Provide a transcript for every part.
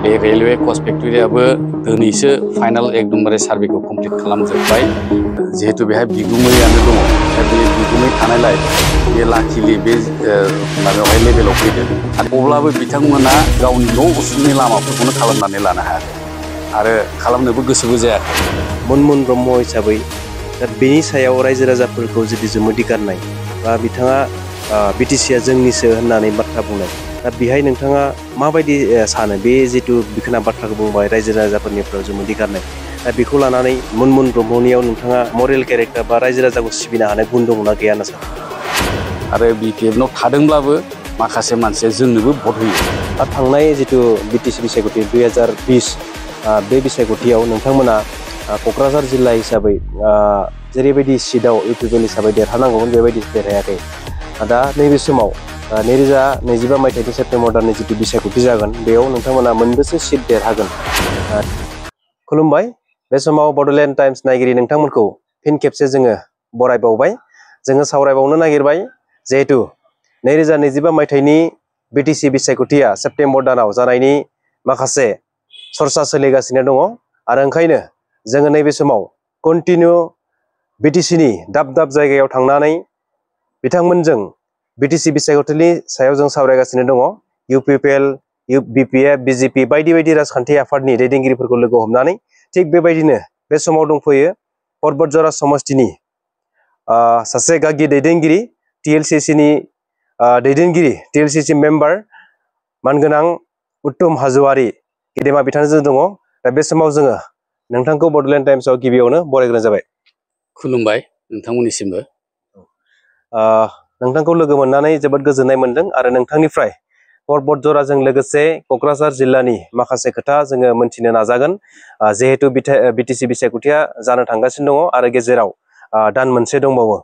बे रेलवे कच फेक्टरियाबो दिनैसो फाइनाल एकदमबारे सार्भेखौ कमप्लिट खालामजोब्बाय जिहेतु बेहाय बिगुमैयानो दङ दा बे बिगुमै थानायलाय बे लाखिलि बे माबायावहाय लेभेलाव फैदों आरो अब्लाबो बिथांमोना गावनि न' उसुंनि लामाफोरखौनो खालामनानै लानो हायाखै आरो खालामनोबो गोसोबो जायाखै। मनमोहन ब्रह्म हिसाबै दा बेनि सायाव रायजो राजाफोरखौ जुदि जुमुदि गारनाय बा बिथाङा बिटिसिआ जोंनिसो होननानै बाथ्रा बुंनाय दा बेहाय नोंथाङा माबायदि सानो बे जिथु बिखोना बाथ्राखौ बुंबाय रायजो राजाफोरनिफ्राय जुमुदि गारनाय दा बेखौ लानानै मनमोहन ब्रह्मनियाव नोंथाङा मरेल केरेक्टार बा रायजो राजाखौ सिबिनो हानाय गुन दंना गैया होनना सानो? आरो बिपिएफनाव थादोंब्लाबो माखासे मानसिया जोंनोबो भट होयो। दा थांनाय जिथु बिटिसि बिसायख'थि 2020 बे बिसायख'थियाव नोंथांमोना क'क्राझार जिल्ला हिसाबै जेरैबायदि सिटआव इउपिपिएल हिसाबै देरहानांगौमोन बेबायदि देरहायाखै। दा नैबे समाव 2025 मायथाइनि सेप्तेम्बर दाननि जिथु बिसायख'थि जागोन बेयाव नोंथांमोना मोनबेसे सिट देरहागोन? खुलुमबाय। बे समाव बड'लेण्ड टाइम्स नायगिरि नोंथांमोनखौ फिन खेबसे जोङो बरायबावबाय। जोङो सावरायबावनो नागिरबाय जिहेतु 2025 मायथाइनि बिटिसि बिसायख'थिया सेप्तेम्बर दानाव जानायनि माखासे सरसा सोलिगासिनो दङ आरो ओंखायनो जोङो नैबे समाव कन्टिनिउ बिटिसिनि दाब दाब जायगायाव थांनानै बिथांमोनजों बिटिसि बिसायख'थिनि सायाव जों सावरायगासिनो दङ। इउपिपिएल, बिपिएफ, बिजेपि बायदि बायदि राजखान्थि आफादनि दैदेनगिरिफोरखौ लोगो हमनानै थिग बेबायदिनो बे समाव दंफैयो पर्बतजरा समस्तिनि सासे गागि दैदेनगिरि टिएलसिसिनि दैदेनगिरि टिएलसिसि मेम्बार मानगोनां उत्तम हाज'वारि गेदेमा बिथांजों दङ। दा बे समाव जोङो नोंथांखौ बड'लेण्ड टाइम्सआव गिबियावनो बरायग्रोनाय जाबाय। खुलुमबाय नोंथांमोननिसिमबो। नोंथांखौ लोगो मोननानै जोबोद गोजोननाय मोनदों आरो नोंथांनिफ्राय पर्बतजराजों लोगोसे क'क्राझार जिल्लानि माखासे खोथा जोङो मोनथिनो नाजागोन जिहेतु बिटिसि बिसायख'थिया जानो थांगासिनो दङ आरो गेजेराव दान मोनसे दंबावो।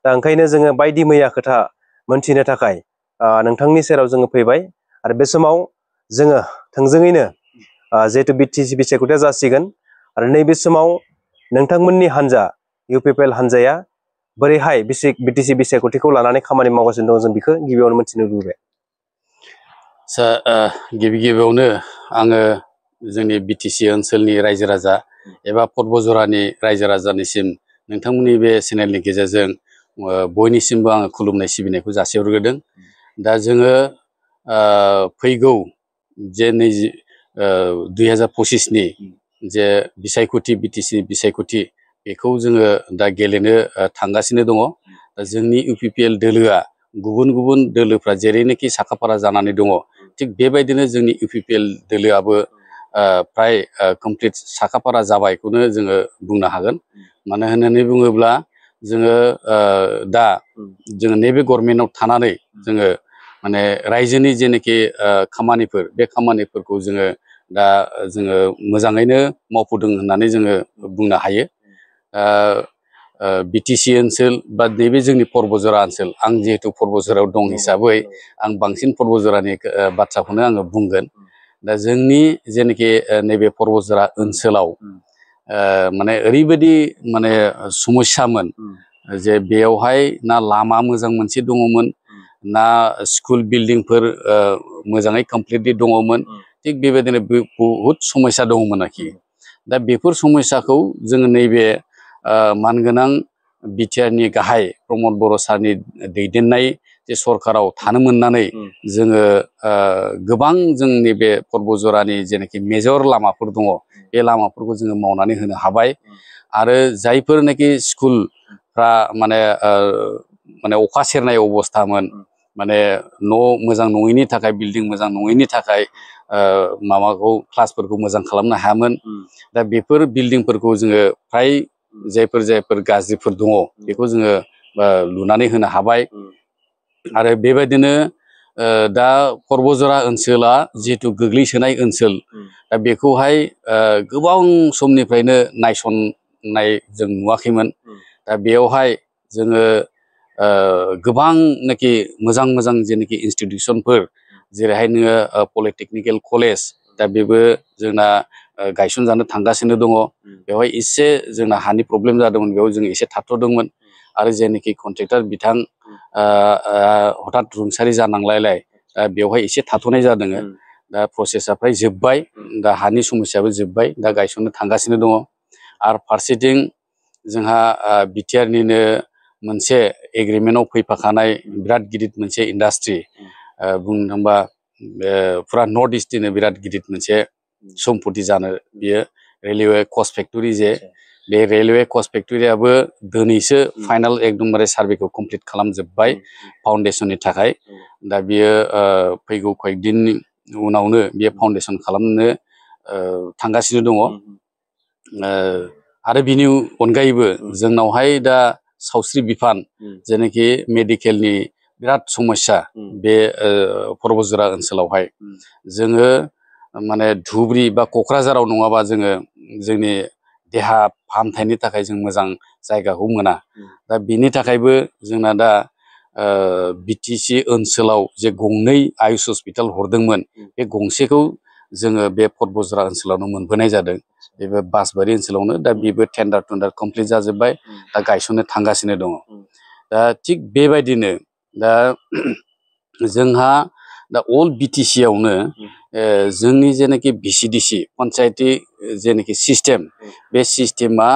दा ओंखायनो जोङो बायदि मैया खोथा मोनथिनो थाखाय नोंथांनि सेराव जोङो फैबाय आरो बे समाव जोङो थोंजोङैनो जिहेतु बिटिसि बिसायख'थिया जासिगोन आरो नैबे समाव नोंथांमोननि हान्जा इउपिपिएल हान्जाया बोरैहाय बिटिसि बिसायख'थिखौ लानानै खामानि मावगासिनो दं जों बेखौ गिबियावनो मिथिनो लुबैबाय। गिबि गिबियावनो आङो जोंनि बिटिसि ओनसोलनि रायजो राजा एबा पर्बतजरानि रायजो राजानिसिम नोंथांमोननि बे चेनेलनि गेजेरजों बयनिसिमबो आङो खुलुमनाय सिबिनायखौ जासिहरग्रोदों। दा जोङो फैगौ जे 2025नि जे बिसायख'थि बिटिसि बिसायख'थि बेखौ जोङो दा गेलेनो थांगासिनो दङ। दा जोंनि इउपिपिएल दोलोआ गुबुन गुबुन दोलोफ्रा जेरैनोखि साखाफारा जानानै दङ थिग बेबायदिनो जोंनि इउपिपिएल दोलोआबो फ्राय कमप्लिट साखाफारा जाबायखौनो जोङो बुंनो हागोन। मानो होननानै बुङोब्ला जोङो दा जोङो नैबे गभर्नमेन्टआव थानानै जोङो माने रायजोनि जेनोखि खामानिफोर बे खामानिफोरखौ जोङो दा जोङो मोजाङैनो मावफुदों होननानै जोङो बुंनो हायो। बिटिसि ओनसोल बा नैबे जोंनि पर्बतजरा ओनसोल आं जिहेतु पर्बतजरायाव दं हिसाबै आं बांसिन पर्बतजरानि बाथ्राखौनो आङो बुंगोन। दा जोंनि जेनोखि नैबे पर्बतजरा ओनसोलाव माने ओरैबायदि माने समस्यामोन जे बेयावहाय ना लामा मोजां मोनसे दङमोन ना स्कुल बिल्डिंफोर मोजाङै कमप्लिटलि दङमोन। थिग बेबायदिनो बहुद समस्या दङमोन आरोखि। दा बेफोर समस्याखौ जोङो नैबे मानगोनां बिटिआरनि गाहाय प्रमद बर' सारनि दैदेननाय जे सरकाराव थानो मोननानै जोङो गोबां जोंनि बे पर्बतजरानि जेनाखि मेजर लामाफोर दङ बे लामाफोरखौ जोङो मावनानै होनो हाबाय आरो जायफोरनाखि स्कुलफ्रा माने अखा सेरनाय अबस्थामोन माने न' मोजां नङैनि थाखाय बिल्डिं मोजां नङैनि थाखाय माबाखौ क्लासफोरखौ मोजां खालामनो हायामोन। दा बेफोर बिल्डिंफोरखौ जोङो फ्राय जायफोर गाज्रिफोर दङ बेखौ जोङो लुनानै होनो हाबाय आरो बेबायदिनो दा पर्बतजरा ओनसोला जिहेतु गोग्लैसोनाय ओनसोल दा बेखौहाय गोबां समनिफ्रायनो नायसननाय जों नुवाखैमोन। दा बेयावहाय जोङो गोबांनाखि मोजां मोजां जेनाखि इनस्टिटिउसनफोर जेरैहाय नोङो पलिटेकनिकेल कलेज दा बेबो जोंना गायसनजानो थांगासिनो दङ। बेवहाय एसे जोंना हानि प्रब्लेम जादोंमोन बेयाव जों एसे थाथ'दोंमोन आरो जेनाखि कन्ट्रेक्टर बिथां हठात रुंसारि जानांलायलाय बेवहाय एसे थाथ'नाय जादों। दा प्रसेसा फ्राय जोब्बाय, दा हानि समस्याबो जोब्बाय, दा गायसननो थांगासिनो दङ। आरो फारसेथिं जोंहा बिटिआरनिनो मोनसे एग्रिमेन्टआव फैफाखानाय बिराद गिदिर मोनसे इन्डास्ट्रि, बुंनो थांबा फुरा नर्थ इस्टनिनो बिराद गिदिर मोनसे सम्पति जानो बियो रेलवे कच फेक्टरि जे बे रेलवे कच फेक्टरियाबो दिनैसो फाइनाल एकदमबारे सार्भेखौ कमप्लिट खालामजोब्बाय फाउन्डेसननि थाखाय। दा बियो फैगौ कয়েকদিननि उनावनो बियो फाउन्डेसन खालामनो थांगासिनो दङ। आरो बिनि अनगायैबो जोंनावहाय दा सावस्रि बिफान जेनाखि मेडिकेलनि बिराद समस्या बे पर्बतजरा ओनसोलावहाय जोङो माने धुबुरी बा क'क्राझाराव नङाबा जोङो जोंनि देहा फाहामथायनि थाखाय जों मोजां जायगाखौ मोना। दा बिनि थाखायबो जोंना दा बिटिसि ओनसोलाव जे गंनै आयुष हस्पिटाल हरदोंमोन, बे गंसेखौ जोङो बे पर्बतजरा ओनसोलावनो मोनबोनाय जादों, बेबो बासबारि ओनसोलावनो। दा बेबो टेन्डार कमप्लिट जाजोब्बाय, दा गायसननो थांगासिनो दङ। दा थिग बेबायदिनो दा जोंहा दा अल बिटिसि आवनो जोंनि जेनाखि भिसिडिसि पन्सायती जेनाखि सिस्टेम, बे सिस्टेमा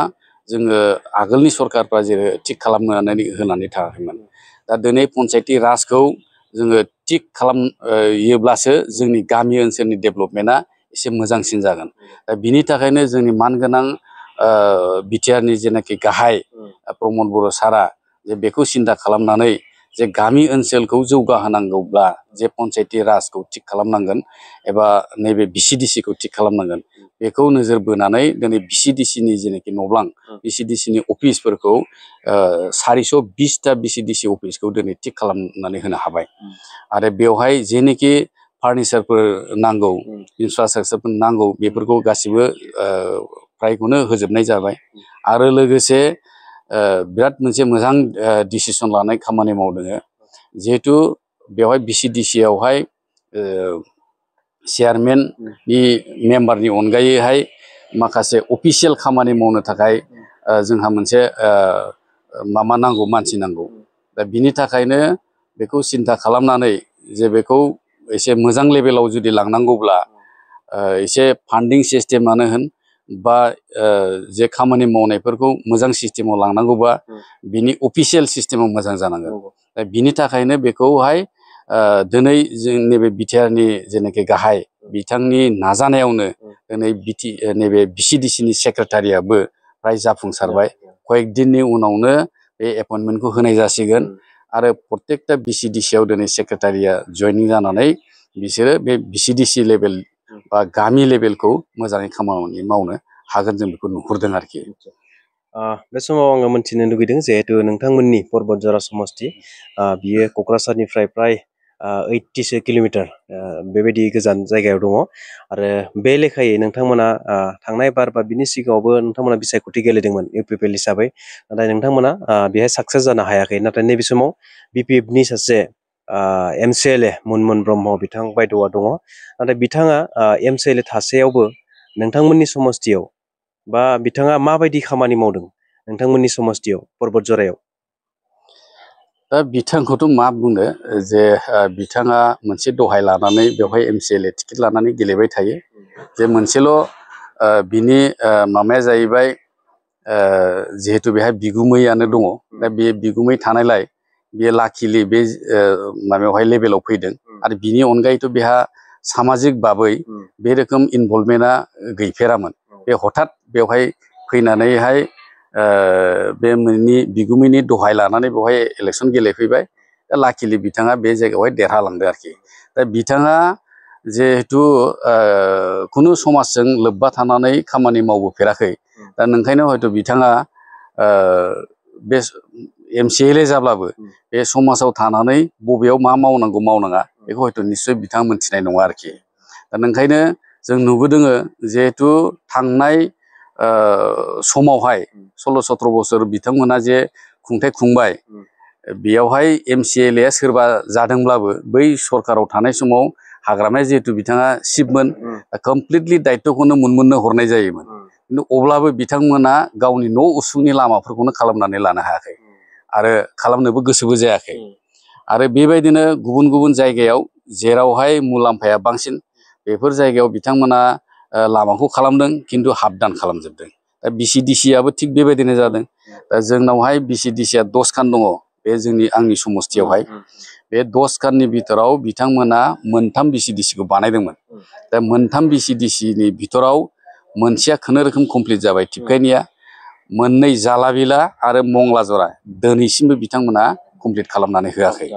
जोङो आगोलनि सरकारफ्रा जेरै थिग खालामनानै होनानै थाङाखैमोन। दा दिनै पन्सायती राजखौ जोङो थिग खालामयोब्लासो जोंनि गामि ओनसोलनि डेभेलपमेन्टआ एसे मोजांसिन जागोन। दा बिनि थाखायनो जोंनि मानगोनां बिटिआरनि जेनाखि गाहाय प्रमद बर' सारा जे बेखौ सिन्था खालामनानै जे गामि ओनसोलखौ जौगाहोनांगौब्ला जे पन्सायती राजखौ थिग खालामनांगोन एबा नैबे भिसिडिसिखौ थिग खालामनांगोन, बेखौ नोजोर बोनानै दिनै भिसिडिसिनि जेनाखि न'ब्लां, भिसिडिसिनि अफिसफोरखौ 420टा भिसिडिसि अफिसखौ दिनै थिग खालामनानै होनो हाबाय। आरो बेवहाय जेनोखि फार्निचारफोर नांगौ, इनफ्रास्ट्राक्चारफोर नांगौ, बेफोरखौ गासिबो फ्रायखौनो होजोबनाय जाबाय। आरो लोगोसे बिराद मोनसे मोजां डिसिसन लानाय खामानि मावदों, जिहेथु बेवहाय भिसिडिसियावहाय चेयारमेननि मेम्बारनि अनगायैहाय माखासे अफिसियेल खामानि मावनो थाखाय जोंहा मोनसे माबा नांगौ, मानसि नांगौ। दा बिनि थाखायनो बेखौ सिन्था खालामनानै जे बेखौ एसे मोजां लेभेलाव जुदि लांनांगौब्ला एसे फान्डिं सिस्टेमानो होन बा जे खामानि मावनायफोरखौ मोजां सिस्टेमाव लांनांगौबा बिनि अफिसियेल सिस्टेमाव मोजां जानांगोन। दा बिनि थाखायनो बेखौहाय दिनै जों नैबे बिटिआरनि जेनाखि गाहाय बिथांनि नाजानायावनो दिनै नैबे भिसिडिसिनि सेक्रेटारियाबो फ्राय जाफुंसारबाय। कয়েকদিननि उनावनो बे एपइन्टमेन्टखौ होनाय जासिगोन। आरो प्रत्येकटा भिसिडिसियाव दिनै सेक्रेटारिया जइनिं जानानै बिसोरो बे भिसिडिसि लेभेल बा गामि लेभेलखौ मोजाङै खामानि मावनो हागोन, जों बेखौ नुहुरदों आरोखि। बे समाव आङो मोनथिनो लुगैदों, जिहेतु नोंथांमोननि पर्बतजरा समस्ति बियो क'क्राझारनिफ्राय प्राय 80सो किल'मिटार बेबायदि गोजान जायगायाव दङ। आरो बे लेखायै नोंथांमोना थांनाय बार बा बिनि सिगाङावबो नोंथांमोना बिसायख'थि गेलेदोंमोन इउपिपिएल हिसाबै, नाथाय नोंथांमोना बेहाय साक्सेस जानो हायाखै। नाथाय नैबे समाव बिपिएफनि सासे MCLA मुनमुन ब्रह्म बिथां बायद'आ दङ। नाथाय बिथाङा MCLA थासेयावबो नोंथांमोननि समस्तियाव बा बिथाङा माबायदि खामानि मावदों नोंथांमोननि समस्तियाव पर्बतजरायाव? दा बिथांखौथ' मा बुंनो, जे बिथाङा मोनसे दहाय लानानै बेवहाय MCLA टिकेट लानानै गेलेबाय थायो। जे मोनसेल' बिनि माबाया जाहैबाय, जिहेतु बेहाय बिगुमैयानो दङ। दा बे बिगुमै थानायलाय बेयो लाकिलि बे माबायावहाय लेभेलाव फैदों। आरो बिनि अनगायैथ' बेहा सामाजिक बाबै बे रोखोम इनभल्भमेन्टआ गैफेरामोन। बे हठात बेवहाय फैनानैहाय बे बिगुमैनि दहाय लानानै बेवहाय इलेक्सन गेलेफैबाय। दा लाकिलि बिथाङा बे जायगायावहाय देरहालांदो आरोखि। दा बिथाङा जिहेथु खुनु समाजजों लोब्बा थानानै खामानि मावबोफेराखै, दा नोंखायनो हयथ' बिथाङा बे MCLA जाब्लाबो बे समाजाव थानानै बबेयाव मा मावनांगौ मावनाङा बेखौ हयथ' निस्सय बिथाङा मोनथिनाय नङा आरोखि। दा नोंखायनो जों नुबोदों, जिहेथु थांनाय समावहाय 16-17 बोसोर बिथांमोना जे खुंथाय खुंबाय, बेयावहाय MCLA सोरबा जादोंब्लाबो बै सरकाराव थानाय समाव हाग्रामाया जिहेतु बिथाङा चिफमोन, कमप्लिटलि दायित्वखौनो मुनमुननो हरनाय जायोमोन। खिन्थु अब्लाबो बिथांमोना गावनि न' उसुंनि लामाफोरखौनो खालामनानै लानो हायाखै आरो खालामनोबो गोसोबो जायाखै। आरो बेबायदिनो गुबुन गुबुन जायगायाव जेरावहाय मुलाम्फाया बांसिन बेफोर जायगायाव बिथांमोना लामाखौ खालामदों खिन्थु हाबदान खालामजोबदों। दा BCDC-आबो थिग बेबायदिनो जादों। दा जोंनावहाय BCDC-आ 10 खान दङ बे आंनि समस्तियावहाय। बे 10 खाननि बिथोराव बिथांमोना 3 BCDC-खौ बानायदोंमोन। दा 3 BCDC-नि बिथोराव मोनसेया खुनुरुखुम कमप्लिट जाबाय टिपकाइनिया, 2 जालाबिला आरो मंलाजरा दिनैसिमबो बिथांमोना कमप्लिट खालामनानै होआखै,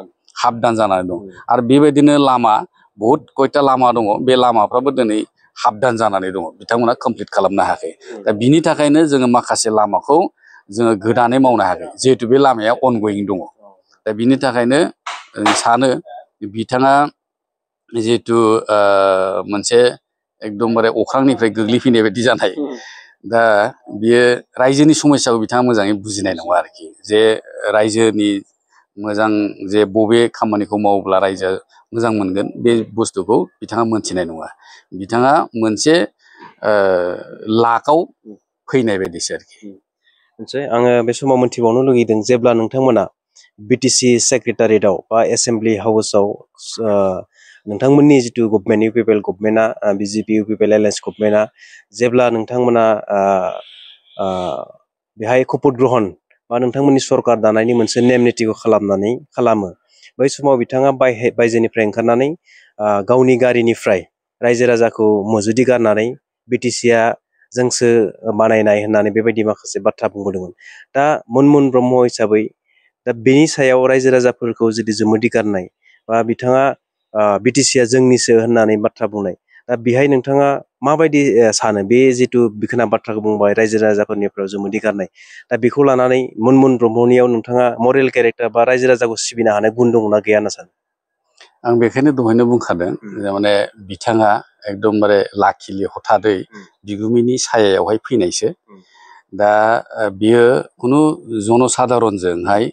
हाबदान जानानै दं। आरो बेबायदिनो लामा बहुद कयटा लामा दङ, बे लामाफ्राबो दिनै हाबदान जानानै दङ, बिथांमोना कमप्लिट खालामनो हायाखै। दा बिनि थाखायनो जोङो माखासे लामाखौ जोङो गोदानै मावनो हायाखै, जिहेतु बे लामाया अनगयिं दङ। दा बिनि थाखायनो सानो बिथाङा जिहेतु मोनसे एकदमबारे अख्रांनिफ्राय गोग्लैफैनाय बायदि जानाय, दा बियो रायजोनि समस्याखौ बिथाङा मोजाङै बुजिनाय नङा आरोखि, जे रायजोनि मोजां जे बबे खामानिखौ मावोब्ला रायजोआ मोजां मोनगोन बे बुस्थुखौ बिथाङा मोनथिनाय नङा। बिथाङा मोनसे लाखआव फैनाय बायदिसो आरोखि। आङो बे समाव मोनथिबावनो लुगैदों, जेब्ला नोंथांमोना BTC सेक्रेटारियेटआव बा एसेम्बलि हाउसआव नोंथांमोननि जिथु गभर्नमेन्ट UPPL गभर्नमेन्टआ BJP UPPL एलायन्स गभर्नमेन्टआ जेब्ला नोंथांमोना बेहाय खपत ग्रहण बा नोंथांमोननि सरकार दानायनि मोनसे नेम नितिखौ खालामो, बै समाव बिथाङा बायजोनिफ्राय ओंखारनानै गावनि गारिनिफ्राय रायजो राजाखौ मजुदि गारनानै BTC-आ जोंसो बानायनाय होननानै बेबायदि माखासे बाथ्रा बुंबोदोंमोन। दा मनमोहन ब्रह्म हिसाबै दा बेनि सायाव रायजो राजाफोरखौ जुदि जुमुदि गारनाय बा बिथाङा BTC-आ जोंनिसो होननानै बाथ्रा बुंनाय, दा बेहाय नोंथाङा माबायदि सानो? बे जिथु बिखोना बाथ्राखौ बुंबाय रायजो राजाफोरनिफ्राय जुमुदि गारनाय, दा बेखौ लानानै मनमोहन ब्रह्मनियाव नोंथाङा मरेल केरेक्टार बा रायजो राजाखौ सिबिनो हानाय गुन दंना गैया होनना सानो? आं बेखायनो दहायनो बुंखादों, माने बिथाङा एकदमबारे लाखिलि हथादै बिगुमैनि सायायावहाय फैनायसो। दा बियो खुनु जनसाधारनजोंहाय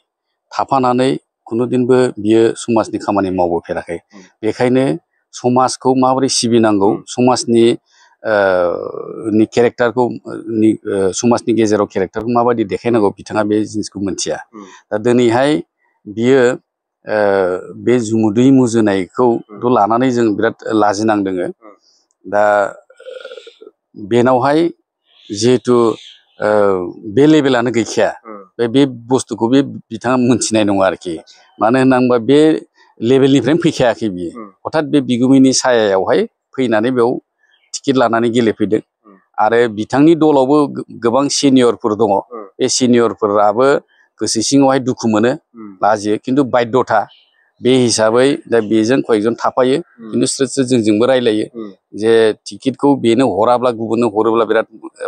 थाफानानै खुनुदिनबो बियो समाजनि खामानि मावबोफेराखै। बेखायनो समाजखौ माबोरै सिबिनांगौ, समाजनि केरेक्टारखौ समाजनि गेजेराव केरेक्टारखौ माबायदि देखायनांगौ बिथाङा बे जिनिसखौ मोनथिया। दा दिनैहाय बियो बे जुमुदै मुजुनायखौथ' लानानै जों बिराद लाजिनांदों। दा बेनावहाय जिहेथु बे लेभेलानो गैखाया, बे बुस्थुखौ बिथाङा मोनथिनाय नङा आरोखि। मानो होनना बुङोबा बे लेभेलनिफ्रायनो फैखायाखै बियो, हथात बे बिगुमैनि सायायावहाय फैनानै बेयाव टिकेट लानानै गेलेफैदों। आरो बिथांनि दलावबो गोबां सिनियरफोर दङ, बे सिनियरफोराबो गोसो सिङावहाय दुखु मोनो, लाजियो, खिन्थु बाध्यथा बे हिसाबै दा बेजों कयेकजन थाफायो, खिन्थु स्रोद स्रोद जोंजोंबो रायलायो जे टिकेटखौ बेनो हराब्ला गुबुननो हरोब्ला बिराद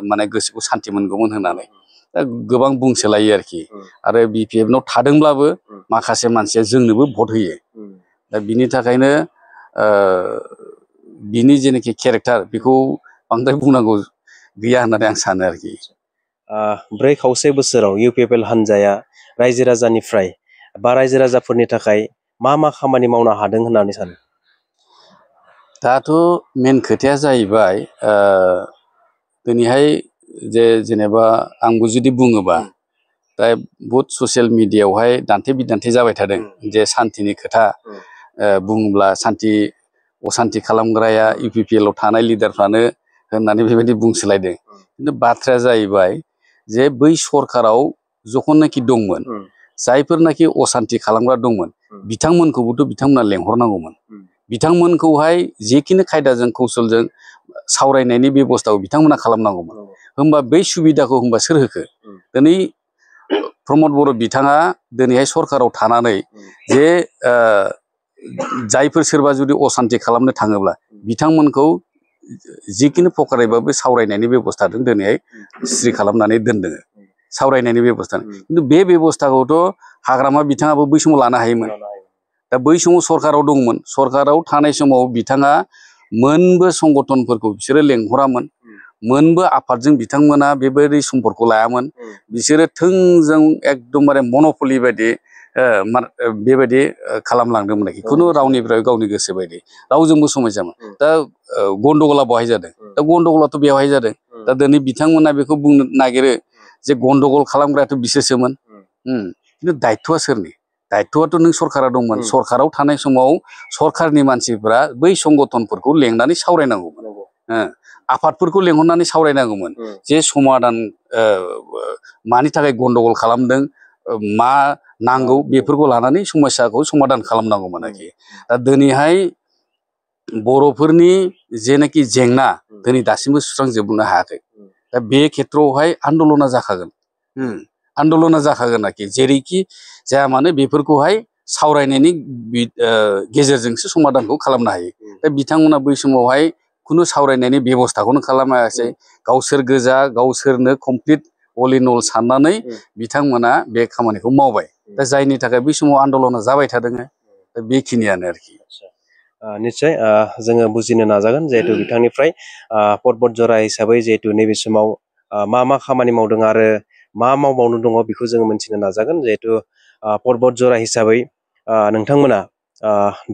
माने गोसोखौ सान्थि मोनगौमोन होननानै। दा गोबां बुंसोलायो आरोखि। आरो BPF-नाव थादोंब्लाबो माखासे मानसिया जोंनोबो भट होयो। दा बिनि थाखायनो बिनि जेनाखि केरेक्टार बेखौ बांद्राय बुंनांगौ गैया होननानै आं सानो आरोखि। 4.5 बोसोराव UPPL हान्जाया रायजो राजानिफ्राय बा रायजो राजाफोरनि थाखाय मा खामानि मावनो हादों होननानै सानो? दाथ' मेन खोथाया जाहैबाय, दिनैहाय जेनेबा आंबो जुदि बुङोबा, दा बहुद ससियेल मिडियायावहाय दान्थे बिदान्थे जाबाय थादों जे सान्थिनि खोथा बुङोब्ला असान्थि खालामग्राया UPPL-आव थानाय लिडारफ्रानो होननानै बेबायदि बुंसोलायदों। खिन्थु बाथ्राया जाहैबाय जे बै सरकाराव जखननाखि दंमोन, जायफोरनाखि असान्थि खालामग्रा दंमोन, बिथांमोनखौबोथ' बिथांमोना लेंहरनांगौमोन। बिथांमोनखौहाय जेखिनि खायदाजों कौशलजों सावरायनायनि बेबस्थाखौ बिथांमोना खालामनांगौमोन। होमबा बै सुबिदाखौ होमबा सोर होखो? दिनै प्रमद बर' बिथाङा दिनैहाय सरकाराव थानानै जे जायफोर सोरबा जुदि असान्थि खालामनो थाङोब्ला बिथांमोनखौ जिखिनि प्रकारायबाबो सावरायनायनि बेबस्थाजों दिनैहाय स्रि खालामनानै दोनदों, सावरायनायनि बेबस्था। खिन्थु बे बेबस्थाखौथ' हाग्रामा बिथाङाबो बै समाव लानो हायोमोन। दा बै समाव सरकाराव दंमोन, सरकाराव थानाय समाव बिथाङा मोनबो संगठनफोरखौ बिसोरो लेंहरामोन, मोनबो आफादजों बिथांमोना बेबायदि सम्पर्क लायामोन। बिसोरो थोंजों एकदमबारे मन'पलि बायदि बेबायदि खालामलांदोंमोन आरोखि, खुनु रावनिफ्राय गावनि गोसो बायदि रावजोंबो समयसामोन। दा गन्दगला बहाय जादों? दा गन्दगलाथ' बेवहाय जादों। दा दिनै बिथांमोना बेखौ बुंनो नागिरो जे गन्दगल खालामग्रायाथ' बिसोरसोमोन। खिन्थु दायथ'आ सोरनि? दायित्वआथ' नों सरकारा दंमोन सरकाराव थानाय समाव सरकारनि मानसिफ्रा बै संगठनफोरखौ लेंनानै सावरायनांगौमोन आफादफोरखौ लेंहरनानै सावरायनांगौमोन जे समादान मानि थाखाय गन्डगल खालामदों मा नांगौ बेफोरखौ लानानै समस्याखौ समाधान खालामनांगौमोन आरोखि दा दिनैहाय बर'फोरनि जेनाखि जेंना दिनै दासिमबो सुस्रांजोबनो हायाखै दा बे खेथ्रआवहाय आन्दलना जाखागोन आरोखि जेरैखि जाया मानो बेफोरखौहाय सावरायनायनि गेजेरजोंसो समाधानखौ खालामनो हायो दा बिथांमोना बै समावहाय खुनु सावरायनायनि बेबस्थाखौनो खालामायासै गावसोर गोजा गावसोरनो कमप्लिट अल इन अल साननानै बिथांमोना बे खामानिखौ मावबाय दा जायनि थाखाय बै समाव आन्दलना जाबाय थादों दा बेखिनियानो आरोखि निश्चय जोङो बुजिनो नाजागोन जिहेतु बिथांनिफ्राय पर्बत जरा हिसाबै जिहेतु नैबे समाव मा खामानि मावदों आरो मा मावबावनो दङ बेखौ जोङो मिथिनो नाजागोन जिहेतु पर्बत जरा हिसाबै नोंथांमोना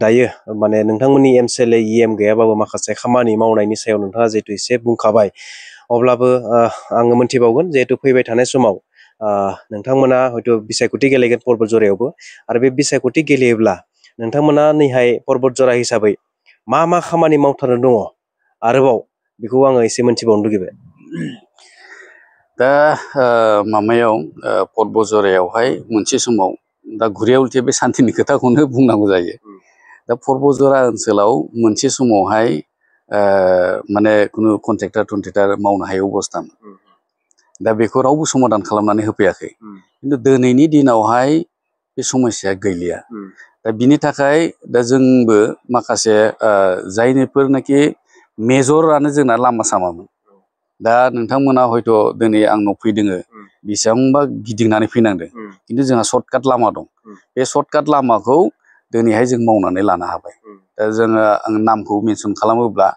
दायो माने नोंथांमोननि MCLA EM गैयाबाबो माखासे खामानि मावनायनि सायाव नोंथाङा जिहेतु एसे बुंखाबाय अब्लाबो आङो मोनथिबावगोन जिहेतु फैबाय थानाय समाव नोंथांमोना हयथ' बिसायख'थि गेलेगोन पर्बत जरायावबो आरो बे बिसायख'थि गेलेयोब्ला नोंथांमोना नैहाय पर्बत जरा हिसाबै मा खामानि मावथारनो दङ आरोबाव बेखौ आङो एसे मोनथिबावनो लुगैबाय दा माबायाव पर्बत जरायावहाय मोनसे समाव दा घुरिया उल्थे बे सान्थिनि खोथाखौनो बुंनांगौ जायो दा पर्बत जरा ओनसोलाव मोनसे समावहाय माने खुनु कन्ट्रेक्टर मावनो हायै अबस्थामोन दा बेखौ रावबो समाधान खालामनानै होफैयाखै खिन्थु दिनैनि दिनावहाय बे समस्याया गैलिया दा बिनि थाखाय दा जोंबो माखासे जायनिफोरनाखि मेजरानो जोंना लामा सामामोन दा नोंथांमोना हयथ' दिनै आंनाव फैदोङो बेसेबांबा गिदिंनानै फैनांदों खिन्थु जोंहा सर्टकाट लामा दं बे सर्टकाट लामाखौ दिनैहाय जों मावनानै लानो हाबाय दा जोङो आं नामखौ मेनसन खालामोब्ला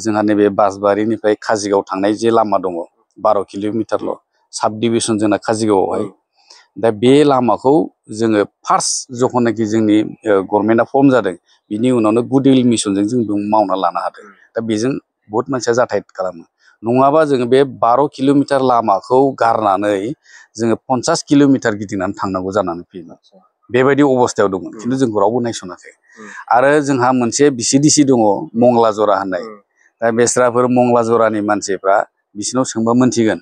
जोंहा नैबे बासबारिनिफ्राय काजिगाव थांनाय जे लामा दङ 12 किल'मिटारल' साब डिभिसन जोंना काजिगावआवहाय दा बे लामाखौ जोङो फार्स्ट जखननाखि जोंनि गभर्नमेन्टआ फर्म जादों बिनि उनावनो गुड विल मिसनजों जों मावना लानो हादों दा बेजों बहुत मानसिया जाथायत खालामो नङाबा जोङो बे 12 किल'मिटार लामाखौ गारनानै जोङो 50 किल'मिटार गिदिंनानै थांनांगौ जानानै फैयोमोन बेबायदि अबस्थायाव दंमोन खिन्थु जोंखौ रावबो नायसनाखै आरो जोंहा मोनसे VCDC दङ मंगला जरा होननाय दा बेस्राफोर मंगला जरानि मानसिफ्रा बिसोरनाव सोंबा मोनथिगोन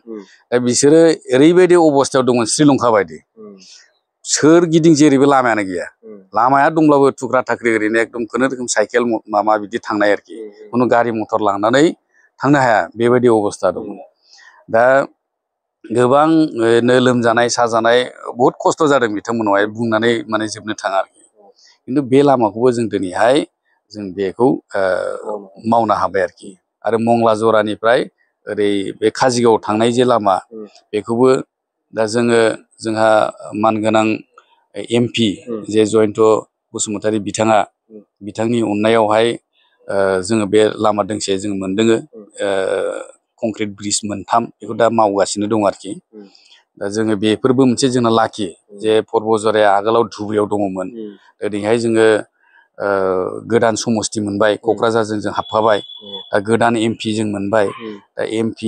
दा बिसोरो ओरैबायदि अबस्थायाव दंमोन श्रीलंका बायदि सोरगिदिं जेरैबो लामायानो गैया लामाया दंब्लाबो थुख्रा थाख्रि ओरैनो एकदम खुनुरुखुम साइकेल माबा बिदि थांनाय आरोखि खुनु गारि मथर लांनानै थांनो हाया बेबायदि अबस्था दङ दा गोबां लोमजानाय साजानाय बहुद खस्थ' जादों बिथांमोनावहाय बुंनानै माने जोबनो थाङा आरोखि खिन्थु बे लामाखौबो जों दिनैहाय जों बेखौ मावनो हाबाय आरोखि आरो मंगला जरानिफ्राय ओरै बे काजिगाव थांनाय जे लामा बेखौबो दा जोंहा मानगोनां MP जे जयन्त बसुमतारी बिथांनि अननायावहाय जोङो बे लामा दोंसे जों मोनदोङो कंक्रिट ब्रिज 3 बेखौ दा मावगासिनो दं आरोखि दा जोङो बेफोरबो मोनसे जोंना लाखि जे पर्बत जराया आगोलाव धुबुरियाव दङमोन ओरैहाय जोङो गोदान समस्ति मोनबाय क'क्राझारजों जों हाबफाबाय दा गोदान MP जों मोनबाय दा MP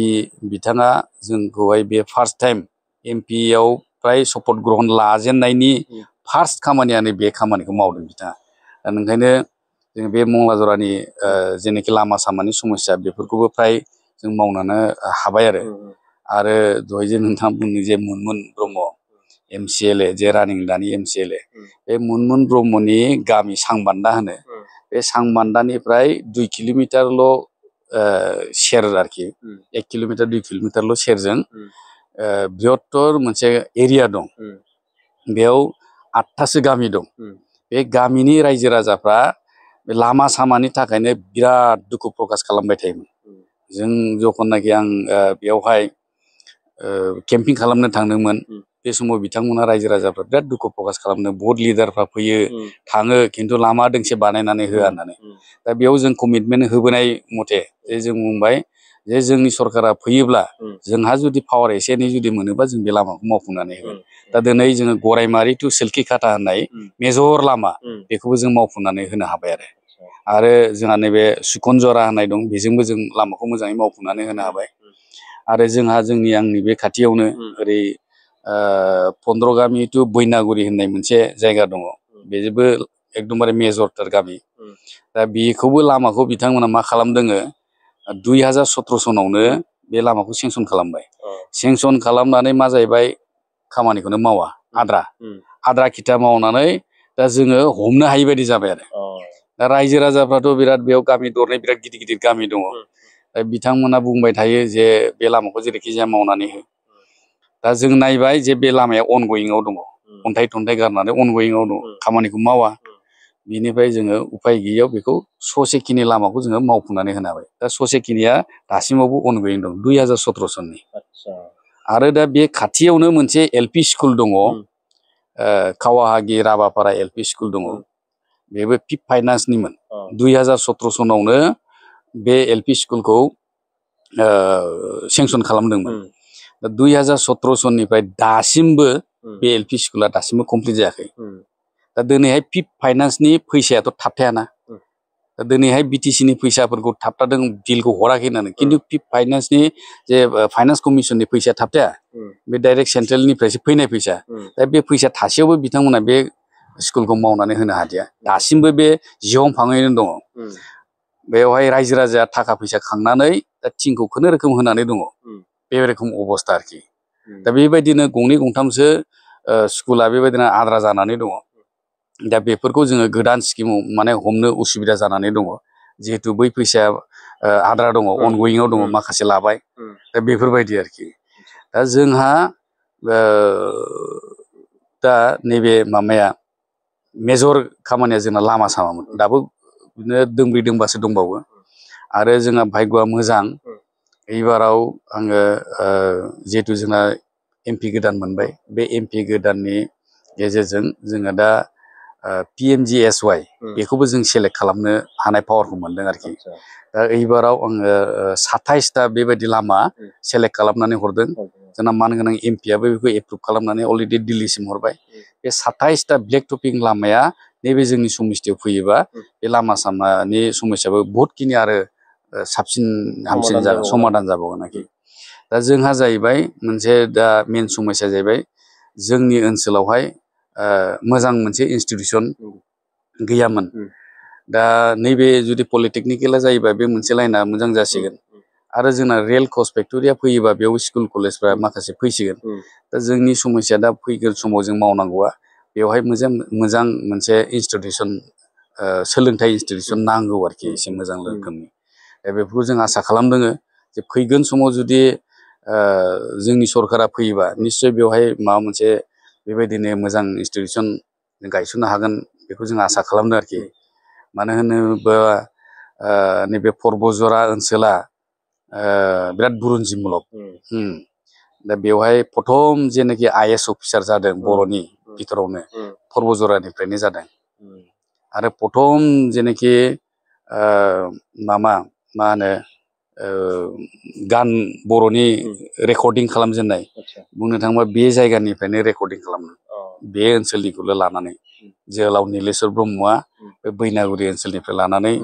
बिथाङा जोंखौहाय बे फार्स्ट टाइम MP आव फ्राय शपथ ग्रहण लाजेननायनि फार्स्ट खामानियानो बे खामानिखौ मावदों बिथाङा दा ओंखायनो जों बे मंगला जरानि जेनाखि लामा सामानि समस्या बेफोरखौबो फ्राय जों मावनानै हाबाय आरो दहाय जे नोंथाङा बुंदों जे मुनमुन ब्रह्म MCLA जे रानिं दानि MCLA बे मुनमुन ब्रह्मनि गामि सांबान्दा होनो बे सांबान्दानिफ्राय 2 किल'मिटारल' सेर आरोखि 1 किल'मिटार 2 किल'मिटारल' सेरजों बृहत्तर मोनसे एरिया दं बेयाव 8थासो गामि दं बे गामिनि रायजो राजाफ्रा बे लामा सामानि थाखायनो बिराद दुखु प्रकास खालामबाय थायोमोन जों जखननाखि आं बेयावहाय केम्पिं खालामनो थांदोंमोन बे समाव बिथांमोना रायजो राजाफ्रा बिराद दुखु प्रकास खालामदों बहुत लिडारफ्रा फैयो थाङो खिन्थु लामा दोंसे बानायनानै होआ होननानै दा बेयाव जों कमिटमेन्ट होबोनाय मथे जे जों बुंबाय जे जोंनि सरकारा फैयोब्ला जोंहा जुदि पावार एसे एनै जुदि मोनोबा जों बे लामाखौ मावफुंनानै होगोन दा दिनै जोङो गरायमारि टु सिल्किखाता होननाय मेजर लामा बेखौबो जों मावफुंनानै होनो हाबाय आरो जोंहा नैबे सुकनजरा होननाय दं बेजोंबो जों लामाखौ मोजाङै मावफुंनानै होनो हाबाय आरो जोंहा आंनि बे खाथियावनो ओरै फन्द्रगामि टु बैनागुरि होननाय मोनसे जायगा दङ बेजोंबो एकदमबारे मेजरथार गामि दा बेखौबो लामाखौ बिथांमोना मा खालामदों 2017 सनावनो बे लामाखौ सेंसन खालामबाय सेंसन खालामनानै मा जाहैबाय खामानिखौनो मावा आद्रा खिथा मावनानै दा जोङो हमनो हायि बायदि जाबाय आरो दा रायजो राजाफ्राथ' बिराद बेयाव गामि दरनै बिराद गिदिर गिदिर गामि दङ दा बिथांमोना बुंबाय थायो जे बे लामाखौ जेरैखि जाया मावनानै हो दा जों नायबाय जे बे लामाया अनगयिंआव दङ अन्थाइ थन्थाइ गारनानै अनगयिंआव दङ खामानिखौ मावा बिनिफ्राय जोङो उफाय गैयियाव बेखौ ससेखिनि लामाखौ जोङो मावफुंनानै होनो हाबाय दा ससेखिनिया दासिमावबो अनगयिं दं 2017 सननि आरो दा बे खाथियावनो मोनसे एलपि स्कुल दङ कावाहागि राबापारा एलपि स्कुल दङ बेबो पिप फाइनान्सनिमोन 2017 सनावनो बे एलपि स्कुलखौ सेंसन खालामदोंमोन दा 2017 सननिफ्राय दासिमबो बे एलपि स्कुला दासिमबो कमप्लिट जायाखै दा दिनैहाय पिप फाइनान्सनि फैसायाथ' थाबथायाना दा दिनैहाय बिटिसिनि फैसाफोरखौ थाबथादों बिलखौ हराखै होननानै खिन्थु पिप फाइनान्सनि जे फाइनान्स कमिसननि फैसाया थाबथाया बे डाइरेक्ट सेन्ट्रेलनिफ्रायसो फैनाय फैसा दा बे फैसा थासेयावबो बिथांमोना बे स्कुलखौ मावनानै होनो हादिया दासिमबो बे जिहम फाङैनो दङ बेवहाय रायजो राजाया थाखा फैसा खांनानै दा थिंखौ खुनुरोखोम होनानै दङ बे रोखोम अबस्था आरोखि दा बेबायदिनो गंनै गंथामसो स्कुला बेबायदिनो आद्रा जानानै दङ दा बेफोरखौ जोङो गोदान स्किमाव माने हमनो उसुबिदा जानानै दङ जिहेतु बै फैसाया आद्रा दङ अनगयिंआव दङ माखासे लाबाय दा बेफोरबायदि आरोखि दा जोंहा दा नैबे माबाया मेजर खामानिया जोंना लामा सामामोन दाबो बिदिनो दोंब्रै दोंबासो दंबावो आरो जोंहा भाग्यआ मोजां एबाराव आङो जिहेतु जोंना एमपि गोदान मोनबाय बे एमपि गोदाननि गेजेरजों जोङो दा PMGSY बेखौबो जों सेलेक्ट खालामनो हानाय पावारखौ मोनदों आरोखि दा एबाराव आङो 27टा बेबायदि लामा सेलेक्ट खालामनानै हरदों जोंना मान गोनां एमपिआबो बेखौ एप्रुभ खालामनानै अलरेडि दिल्लीसिम हरबाय बे 27टा ब्लेक टपिं लामाया नैबे जोंनि समस्थियाव फैयोबा बे लामा सामानि समस्याबो बहुतखिनि आरो साबसिन हामसिन जागोन समाधान जाबावगोन आरोखि दा जोंहा जाहैबाय मोनसे दा मेन समस्या जाहैबाय जोंनि ओनसोलावहाय मोजां मोनसे इन्सटिटिउसन गैयामोन दा नैबे जुदि पलिटेकनिकेला जायोबा बे मोनसे लाइना मोजां जासिगोन आरो जोंना रेल कस फेक्टरिया फैयोबा बेयाव स्कुल कलेजफ्रा माखासे फैसिगोन दा जोंनि समस्या दा फैगोन समाव जों मावनांगौआ बेवहाय मोजां मोनसे इन्सटिटिउसन सोलोंथाइ इन्सटिटिउसन नांगौ आरोखि एसे मोजां रोखोमनि दा बेफोरखौ जों आसा खालामदों जे फैगोन समाव जुदि जोंनि सरकारा फैयोबा निश्चय बेवहाय माबा मोनसे बेबायदिनो मोजां इन्सटिटिउसन गायसननो हागोन बेखौ जों आसा खालामदों आरोखि मानो होनोबा नैबे पर्बजरा ओनसोला बिराद बुरुनजिमूलक दा बेवहाय प्रथम जेनाखि IAS अफिसार जादों बर'नि बिथोरावनो पर्बजरानिफ्रायनो जादों आरो प्रथम जेनाखि मा होनो गान बर'नि रेकर्डिं खालामजेननाय बुंनो थाङोबा बे जायगानिफ्रायनो रेकर्डिं खालामदों बे ओनसोलनिखौल' लानानै जोहोलाव नीलेश्वर ब्रह्मआ बे बैनागुरि ओनसोलनिफ्राय लानानै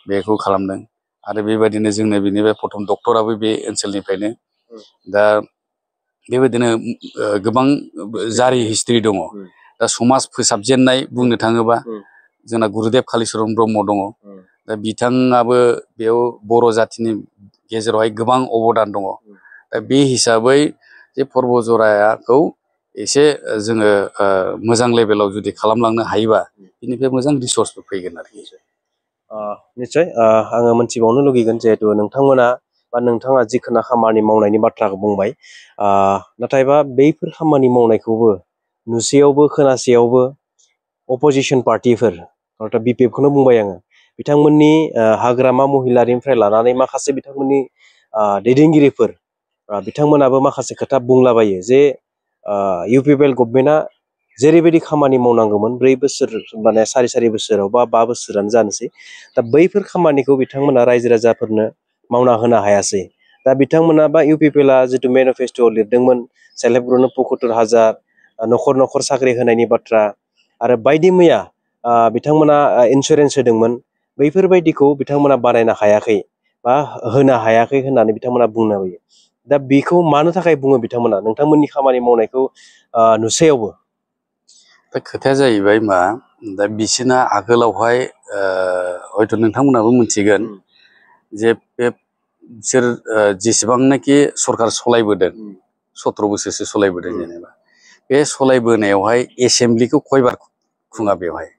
बेखौ खालामदों आरो बेबायदिनो जोंनो बेनिफ्राय प्रथम डक्टराबो बे ओनसोलनिफ्रायनो दा बेबायदिनो गोबां जारि हिस्ट्रि दङ दा समाज फोसाबजेननाय बुंनो थाङोबा जोंना गुरुदेब कालिचरन ब्रह्म दङ दा बिथाङाबो बेयाव बर' जाथिनि गेजेरावहाय गोबां अबदान दङ दा बे हिसाबै जे पर्बजराखौ एसे जोङो मोजां लेभेलाव जुदि खालामलांनो हायोबा बेनिफ्राय मोजां रिसर्सबो फैगोन आरोखि निश्चय आङो मोनथिबावनो लुगैगोन जिहेतु नोंथांमोना बा नोंथाङा जिखुनु खामानि मावनायनि बाथ्राखौ बुंबाय नाथायबा बैफोर खामानि मावनायखौबो नुसेयावबो खोनासेयावबो अपोजिसन पार्टिफोर अर्थात BPF खौनो बुंबाय आङो बिथांमोननि हाग्रामा महिलारिनिफ्राय लानानै माखासे बिथांमोननि दैदेनगिरिफोर बिथांमोनाबो माखासे खोथा बुंलाबायो जे UPPL गभर्नमेन्टआ जेरैबायदि खामानि मावनांगौमोन 4 बोसोर माने सारि बोसोराव बा 5 बोसोरानो जानोसै दा बैफोर खामानिखौ बिथांमोना रायजो राजाफोरनो मावना होनो हायासै दा बिथांमोना बा UPPLआ जितु मेनिफेस्ट'आव लिरदोंमोन सेल्फ हेल्प ग्रुपनो 75,000 न'खर न'खर साख्रि होनायनि बाथ्रा आरो बायदि मैया बिथांमोना इन्सुरेन्स होदोंमोन बैफोरबायदिखौ बिथांमोना बानायनो हायाखै बा होनो हायाखै होननानै बिथांमोना बुंनो हायो दा बेखौ मानो थाखाय बुङो बिथांमोना नोंथांमोननि खामानि मावनायखौ नुसेयावबो? दा खोथाया जाहैबाय मा, दा बिसोरना आगोलावहाय हयथ' नोंथांमोनाबो मिथिगोन जे बिसोर जेसेबांनाखि सरकार सलायबोदों 17 बोसोरसो सलायबोदों जेनेबा, बे सलायबोनायावहाय एसेम्ब्लिखौ खयबार खुङा बेवहाय।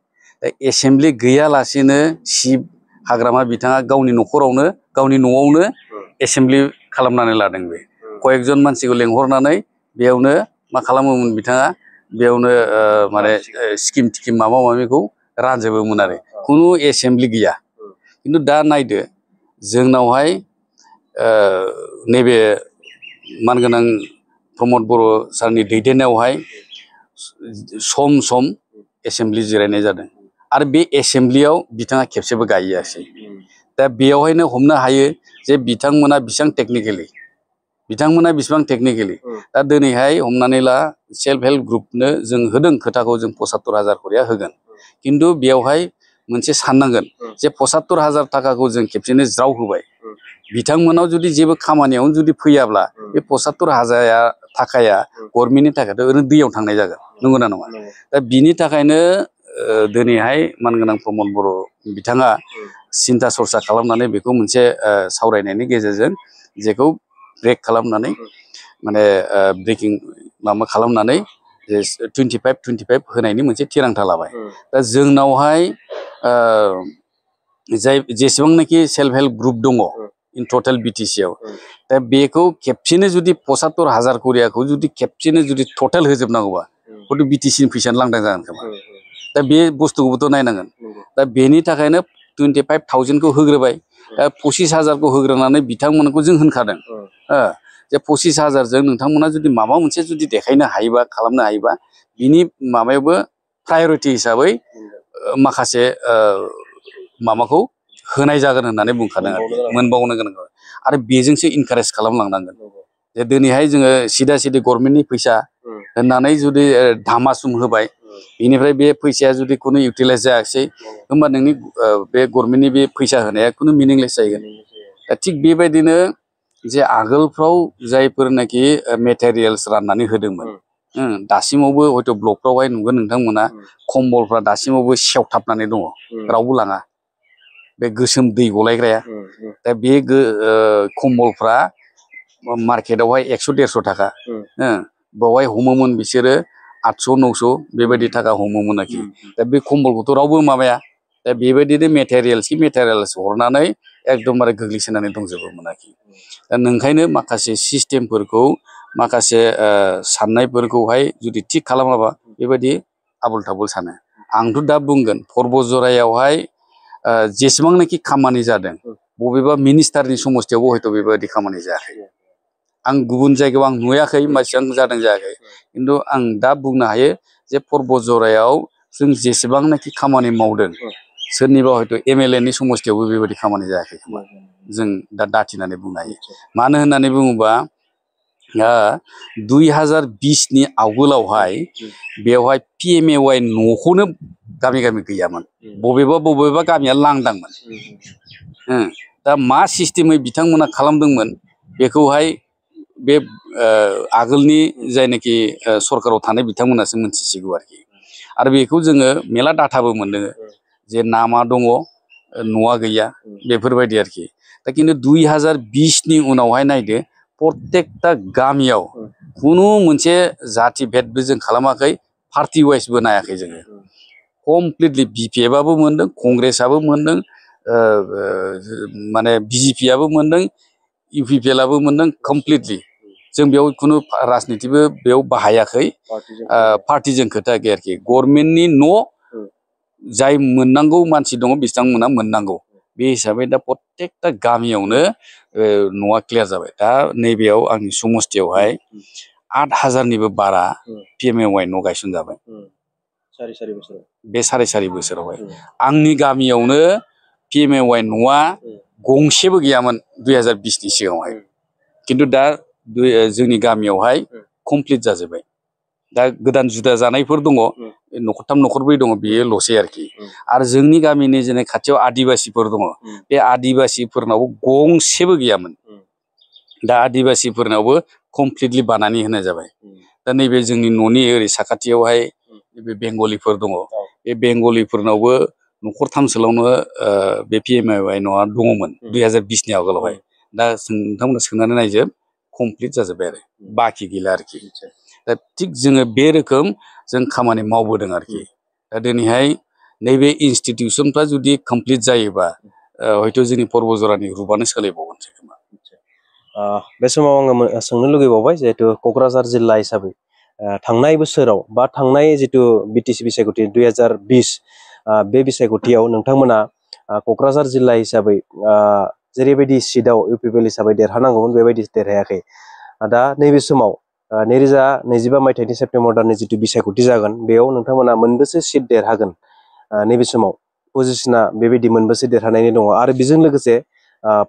दा एसेम्ब्लि गैयालासेनो सिब हाग्रामा बिथाङा गावनि न'खरावनो गावनि न'आवनो एसेम्ब्लि खालामनानै लादों। बे कयेकजन मानसिखौ लेंहरनानै बेयावनो मा खालामोमोन बिथाङा, बेयावनो माने स्किम टिकिम माबा माबिखौ रानजोबोमोन आरो, खुनु एसेम्ब्लि गैया। खिन्थु दा नायदो जोंनावहाय नैबे मानगोनां प्रमद बर' सारनि दैदेननायावहाय सम सम एसेम्ब्लि जिरायनाय जादों आरो बे एसेम्ब्लियाव बिथाङा खेबसेबो गायैयासै। दा बेयावहायनो हमनो हायो जे बिथांमोना बेसेबां टेकनिकेलि दा दिनैहाय हमनानै ला सेल्फ हेल्प ग्रुपनो जों होदों खोथाखौ, जों 75,000 करिया होगोन, खिन्थु बेयावहाय मोनसे साननांगोन जे 75,000 थाखाखौ जों खेबसेनो ज्राव होबाय, बिथांमोनाव जुदि जेबो खामानियावनो जुदि फैयाब्ला बे 75,000 थाखाया गभर्नमेन्टनि थाखायथ' ओरैनो दैयाव थांनाय जागोन, नंगौना नङा? दा बिनि थाखायनो दिनैहाय मानगोनां प्रमद बर' बिथाङा सिन्था सरसा खालामनानै बेखौ मोनसे सावरायनायनि गेजेरजों जेखौ ब्रेक खालामनानै माने ब्रेकिं माबा खालामनानै 25 होनायनि मोनसे थिरांथा लाबाय। दा जोंनावहाय जेसेबांनाखि सेल्फ हेल्प ग्रुप दङ इन टटेल BTC आव, दा बेखौ खेबसेनो जुदि 75,000 करियाखौ जुदि खेबसेनो जुदि टटेल होजोबनांगौबा हयथ' BTC नि फैसायानो लांदां जागोन खोमा। दा बे बुस्थुखौबोथ' नायनांगोन। दा बेनि थाखायनो 25,000खौ होग्रोबाय। दा 25,000खौ होग्रोनानै बिथांमोनखौ जों होनखादों जे 25,000जों नोंथांमोना जुदि माबा मोनसे जुदि देखायनो हायोबा, खालामनो हायोबा, बिनि माबायावबो प्रायरिटि हिसाबै माखासे माबाखौ होनाय जागोन होननानै बुंखादों आरो मोनबावनो गोनां। आरो बेजोंसो इनकारेज खालामलांनांगोन जे दिनैहाय जोङो सिदा सिदि गभर्नमेन्टनि फैसा होननानै जुदि धामासुम होबाय, बेनिफ्राय बे फैसाया जुदि खुनु इउटिलाइज जायाखिसै, होमबा नोंनि बे गभर्नमेन्टनि बे फैसा होनाया खुनु मिनिंलेस जाहैगोन। दा थिग बेबायदिनो जे आगोलफ्राव जायफोरनाखि मेटेरियेल्स राननानै होदोंमोन, दासिमावबो हयथ' ब्लकफ्रावहाय नुगोन नोंथांमोना कम्बलफ्रा दासिमावबो सेवथाबनानै दङ, रावबो लाङा। बे गोसोम दै गलायग्राया, दा बे कम्बलफ्रा मार्केटावहाय 100-150 थाखा, बेवहाय हमोमोन बिसोरो 800-900 बेबायदि थाखा हमोमोन आरोखि। दा बे कम्बलखौथ' रावबो माबाया। दा बेबायदिनो मेटेरियेल्स हरनानै एकदमबारे गोग्लैसोनानै दंजोबोमोन आरोखि। दा नोंखायनो माखासे सिस्टेमफोरखौ, माखासे साननायफोरखौहाय जुदि थिग खालामाबा बेबायदि आबुल थाबुल सानो। आंथ' दा बुंगोन परबतजरायावहाय जेसेबांनाखि खामानि जादों, बबेबा मिनिस्टारनि समस्थियावबो हयथ' बेबायदि खामानि जायाखै। आं गुबुन जायगायाव आं नुयाखै बेसेबां जादों जायाखै, खिन्थु आं दा बुंनो हायो जे परबतजरायाव जों जेसेबांनाखि खामानि मावदों, सोरनिबा हयथ' MLA नि समस्थियावबो बेबायदि खामानि जायाखै खोमा, जों दा दाथिनानै बुंनो हायो। मानो होननानै बुङोबा 2020नि आवगोलावहाय बेवहाय PMAY न'खौनो गामि गामि गैयामोन, बबेबा गामिया लांदांमोन। दा मा सिस्टेमै बिथांमोना खालामदोंमोन बेखौहाय बे आगोलनि जायनाखि सरकाराव थानाय बिथांमोनासो मोनथिसिगौ आरोखि। आरो बेखौ जोङो मेला डाटाबो मोनदों जे नामा दङ, न'आ गैया, बेफोरबायदि आरोखि। दा खिन्थु 2020नि उनावहाय नायदो, प्रत्येकटा गामियाव खुनु मोनसे जाथि भेदबो जों खालामाखै, पार्टि वाइसबो नायाखै जोङो। कमप्लिटलि BPF आबो मोनदों, कंग्रेसआबो मोनदों, माने BJP आबो मोनदों, UPPL आबो मोनदों, कमप्लिटलि। जों बेयाव खुनु राजनितिबो बेयाव बाहायाखै, पार्टिजों खोथा गैया आरोखि। गभर्नमेन्टनि न' जाय मोननांगौ मानसि दङ बिथांमोना मोननांगौ, बे हिसाबै दा प्रत्येकटा गामियावनो न'आ क्लियार जाबाय। दा नैबेयाव आंनि समस्थियावहाय 8,000निबो बारा PMAY न' गायसनजाबाय बे 4.5 बोसोरावहाय। आंनि गामियावनो PMAY न'आ गंसेबो गैयामोन 2020नि सिगाङावहाय, खिन्थु दा जोंनि गामियावहाय कमप्लिट जाजोब्बाय। दा गोदान जुदा जानायफोर दङ, न'खरथाम न'खरब्रै दङ, बेयोल'सै आरोखि। आरो जोंनि गामिनि जेने खाथियाव आदिबासिफोर दङ, बे आदिबासिफोरनावबो गंसेबो गैयामोन। दा आदिबासिफोरनावबो कमप्लिटलि बानानै होनाय जाबाय। दा नैबे जोंनि न'नि ओरै साखाथियावहाय बे बेंगलिफोर दङ। बे बेंगलिफोरनावबो न'खरथामसोलावनो बे PMAY न'आ दङमोन 2020नि आगोलावहाय। दा नोंथांमोना सोंनानै नायजोब कमप्लिट जाजोब्बाय आरो बाखि गैला आरोखि। दा थिग जोङो बे रोखोम जों खामानि मावबोदों आरोखि। दा दिनैहाय नैबे इनस्टिटिउसनफ्रा जुदि कमप्लिट जायोबा हयथ' जोंनि पर्बजरानि रुपानो सोलायबावगोनसो खोमा। बे समाव आङो सोंनो लुगैबावबाय जिहेतु क'क्राझार जिल्ला हिसाबै थांनाय बोसोराव बा थांनाय जिथु BTC बिसायख'थि 2020 बे बिसायख'थियाव नोंथांमोना क'क्राझार जिल्ला हिसाबै जेरैबायदि सिटआव UPPL हिसाबै देरहानांगौमोन बेबायदि देरहायाखै। दा नैबे समाव 2025 मायथाइनि सेप्तेम्बर दाननि जिथु बिसायख'थि जागोन बेयाव नोंथांमोना मोनबेसे सिट देरहागोन नैबे समाव पजिशना बेबायदि मोनबेसे देरहानायनि दङ आरो बेजों लोगोसे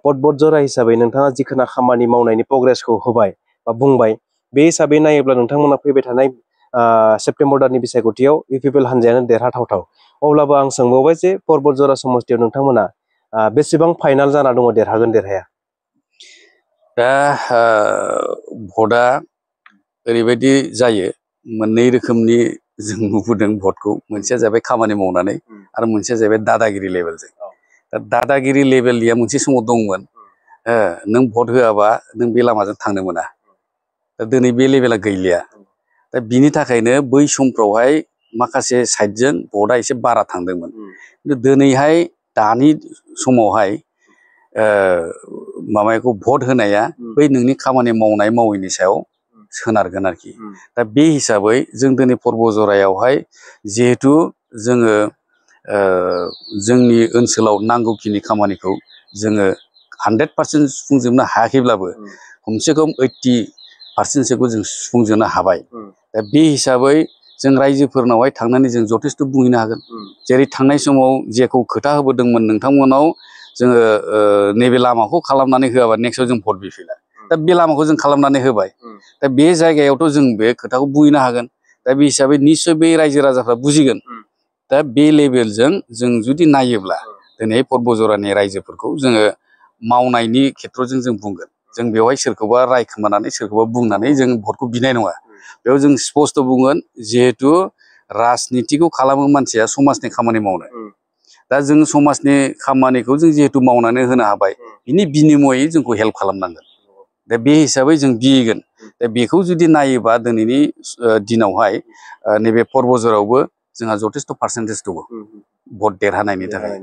पर्बजरा हिसाबै नोंथाङा जिखुनु खामानि मावनायनि प्रग्रेसखौ होबाय बा बुंबाय बे हिसाबै नायोब्ला नोंथांमोना फैबाय थानाय सेप्तेम्बर दाननि बिसायख'थियाव UPPL हान्जायानो देरहाथावथाव। अब्लाबो आं सोंबावबाय जे पर्बजरा समस्तियाव नोंथांमोना बेसेबां फाइनाल जाना दङ देरहागोन देरहाया? दा भटआ ओरैबायदि जायो मोननै रोखोमनि जों नुबोदों भटखौ। मोनसेया जाबाय खामानि मावनानै आरो मोनसेया जाबाय दादागिरि लेभेलजों। दा दादागिरि लेभेलनिया मोनसे समाव दंमोन। नों भट होआबा नों बे लामाजों थांनो मोना। दा दिनै बे लेभेला गैलिया। दा बिनि थाखायनो बै समफ्रावहाय माखासे साइडजों भटआ एसे बारा थांदोंमोन। खिन्थु दिनैहाय दानि समावहाय माबाखौ भट होनाया बै नोंनि खामानि मावनाय मावैनि सायाव सोनारगोन आरोखि। दा बे हिसाबै जों दिनै पर्बजरायावहाय जिहेथु जोङो जोंनि ओनसोलाव नांगौखिनि खामानिखौ जोङो 100% सुफुंजोबनो हायाखैब्लाबो खमसे खम 80%सोखौ जों सुफुंजोबनो हाबाय। दा बे हिसाबै जों रायजोफोरनावहाय थांनानै जों जथेस्थ' बुंहैनो हागोन। जेरै थांनाय समाव जेखौ खोथा होबोदोंमोन नोंथांमोनाव जोङो नैबे लामाखौ खालामनानै होआबा नेक्स्टआव जों भट बिफैला। दा बे लामाखौ जों खालामनानै होबाय। दा बे जायगायावथ' जों बे खोथाखौ बुंहैनो हागोन। दा बे हिसाबै निस्सय बे रायजो राजाफ्रा बुजिगोन। दा बे लेभेलजों जों जुदि नायोब्ला दिनै पर्बजरानि रायजोफोरखौ जोङो मावनायनि खेथ्र'जों जों बुंगोन। जों बेवहाय सोरखौबा रायखोमानानै सोरखौबा बुंनानै जों भटखौ बिनाय नङा। बेयाव जों स्पस्त' बुंगोन जिहेथु राजनितिखौ खालामो मानसिया समाजनि खामानि मावनो। दा जों समाजनि खामानिखौ जों जिहेथु मावनानै होनो हाबाय बिनि बिनिमयै जोंखौ हेल्प खालामनांगोन। दा बे हिसाबै जों बिगोन। दा बेखौ जुदि नायोबा दिनैनि दिनावहाय नैबे पर्बजरावबो जोंहा जथेस्थ' पार्सेन्टेज दङ भट देरहानायनि थाखाय।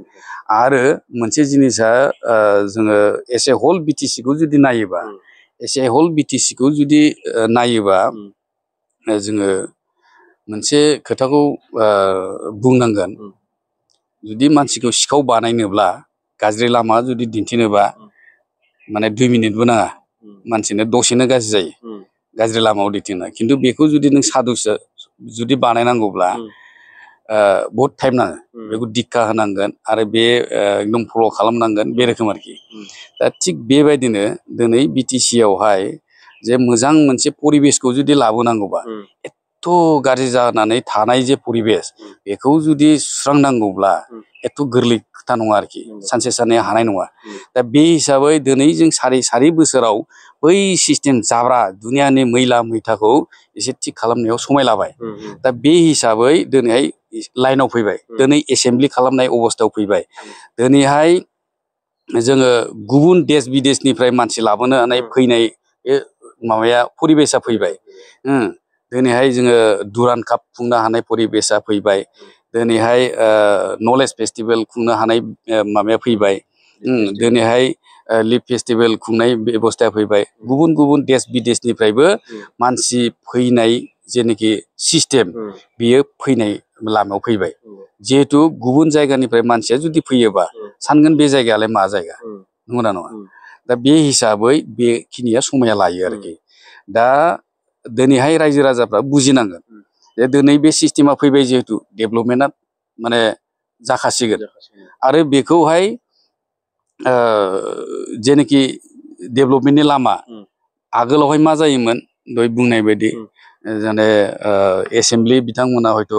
आरो मोनसे जिनिसा जोङो एस ए हल BTCखौ जुदि नायोबा नायोबा जोङो मोनसे खोथाखौ बुंनांगोन। जुदि मानसिखौ सिखाव बानायनोब्ला गाज्रि लामा जुदि दिन्थिनोबा माने 2 मिनिटबो नाङा। मानसिनो दसेनो गाज्रि जायो गाज्रि लामायाव दिन्थिना। खिन्थु बेखौ जुदि नों साधुसो जुदि बानायनांगौब्ला बहुद टाइम नाङो। बेखौ दिक्षा होनांगोन आरो बे एकदम फल' खालामनांगोन बे रोखोम आरोखि। दा थिग बेबायदिनो दिनै BTCयावहाय जे मोजां मोनसे परिबेसखौ जुदि लाबोनांगौबा एथ' गाज्रि जानानै थानाय जे परिबेस बेखौ जुदि सुस्रांनांगौब्ला एथ' गोरलै खोथा नङा आरोखि। सानसे साननै हानाय नङा। दा बे हिसाबै दिनै जों सारि बोसोराव बै सिस्टेम जाब्रा दुनियानि मैला मैथाखौ एसे थिग खालामनायाव समाय लाबाय। दा बे हिसाबै दिनैहाय लाइनाव फैबाय। दिनै एसेमब्लि खालामनाय अबस्थायाव फैबाय। दिनैहाय जोङो गुबुन देश बिदेशनिफ्राय मानसि लाबोनो हानाय फैनाय बे माबाया परिबेसा फैबाय। दिनैहाय जोङो दुरान्ड काप खुंनो हानाय परिबेसा फैबाय। दिनैहाय नलेज फेस्टिभेल खुंनो हानाय माबाया फैबाय। दिनैहाय लिप फेस्टिभेल खुंनाय बेबस्थाया फैबाय। गुबुन गुबुन देश बिदेशनिफ्रायबो मानसि फैनाय जेनोखि सिस्टेम बियो फैनाय लामायाव फैबाय। जिहेथु गुबुन जायगानिफ्राय मानसिया जुदि फैयोबा सानगोन बे जायगायालाय मा जायगा, नंगौना नङा? दा बे हिसाबै बेखिनिया समाया लायो आरोखि। दा दिनैहाय रायजो राजाफ्रा बुजिनांगोन जे दिनै बे सिस्टेमा फैबाय जिहेथु डेभलपमेन्टआ माने जाखासिगोन। आरो बेखौहाय जेनोखि डेभलपमेन्टनि लामा आगोलावहाय मा जायोमोन दहाय बुंनाय बायदि जाने एसेमब्लि बिथांमोना हयथ'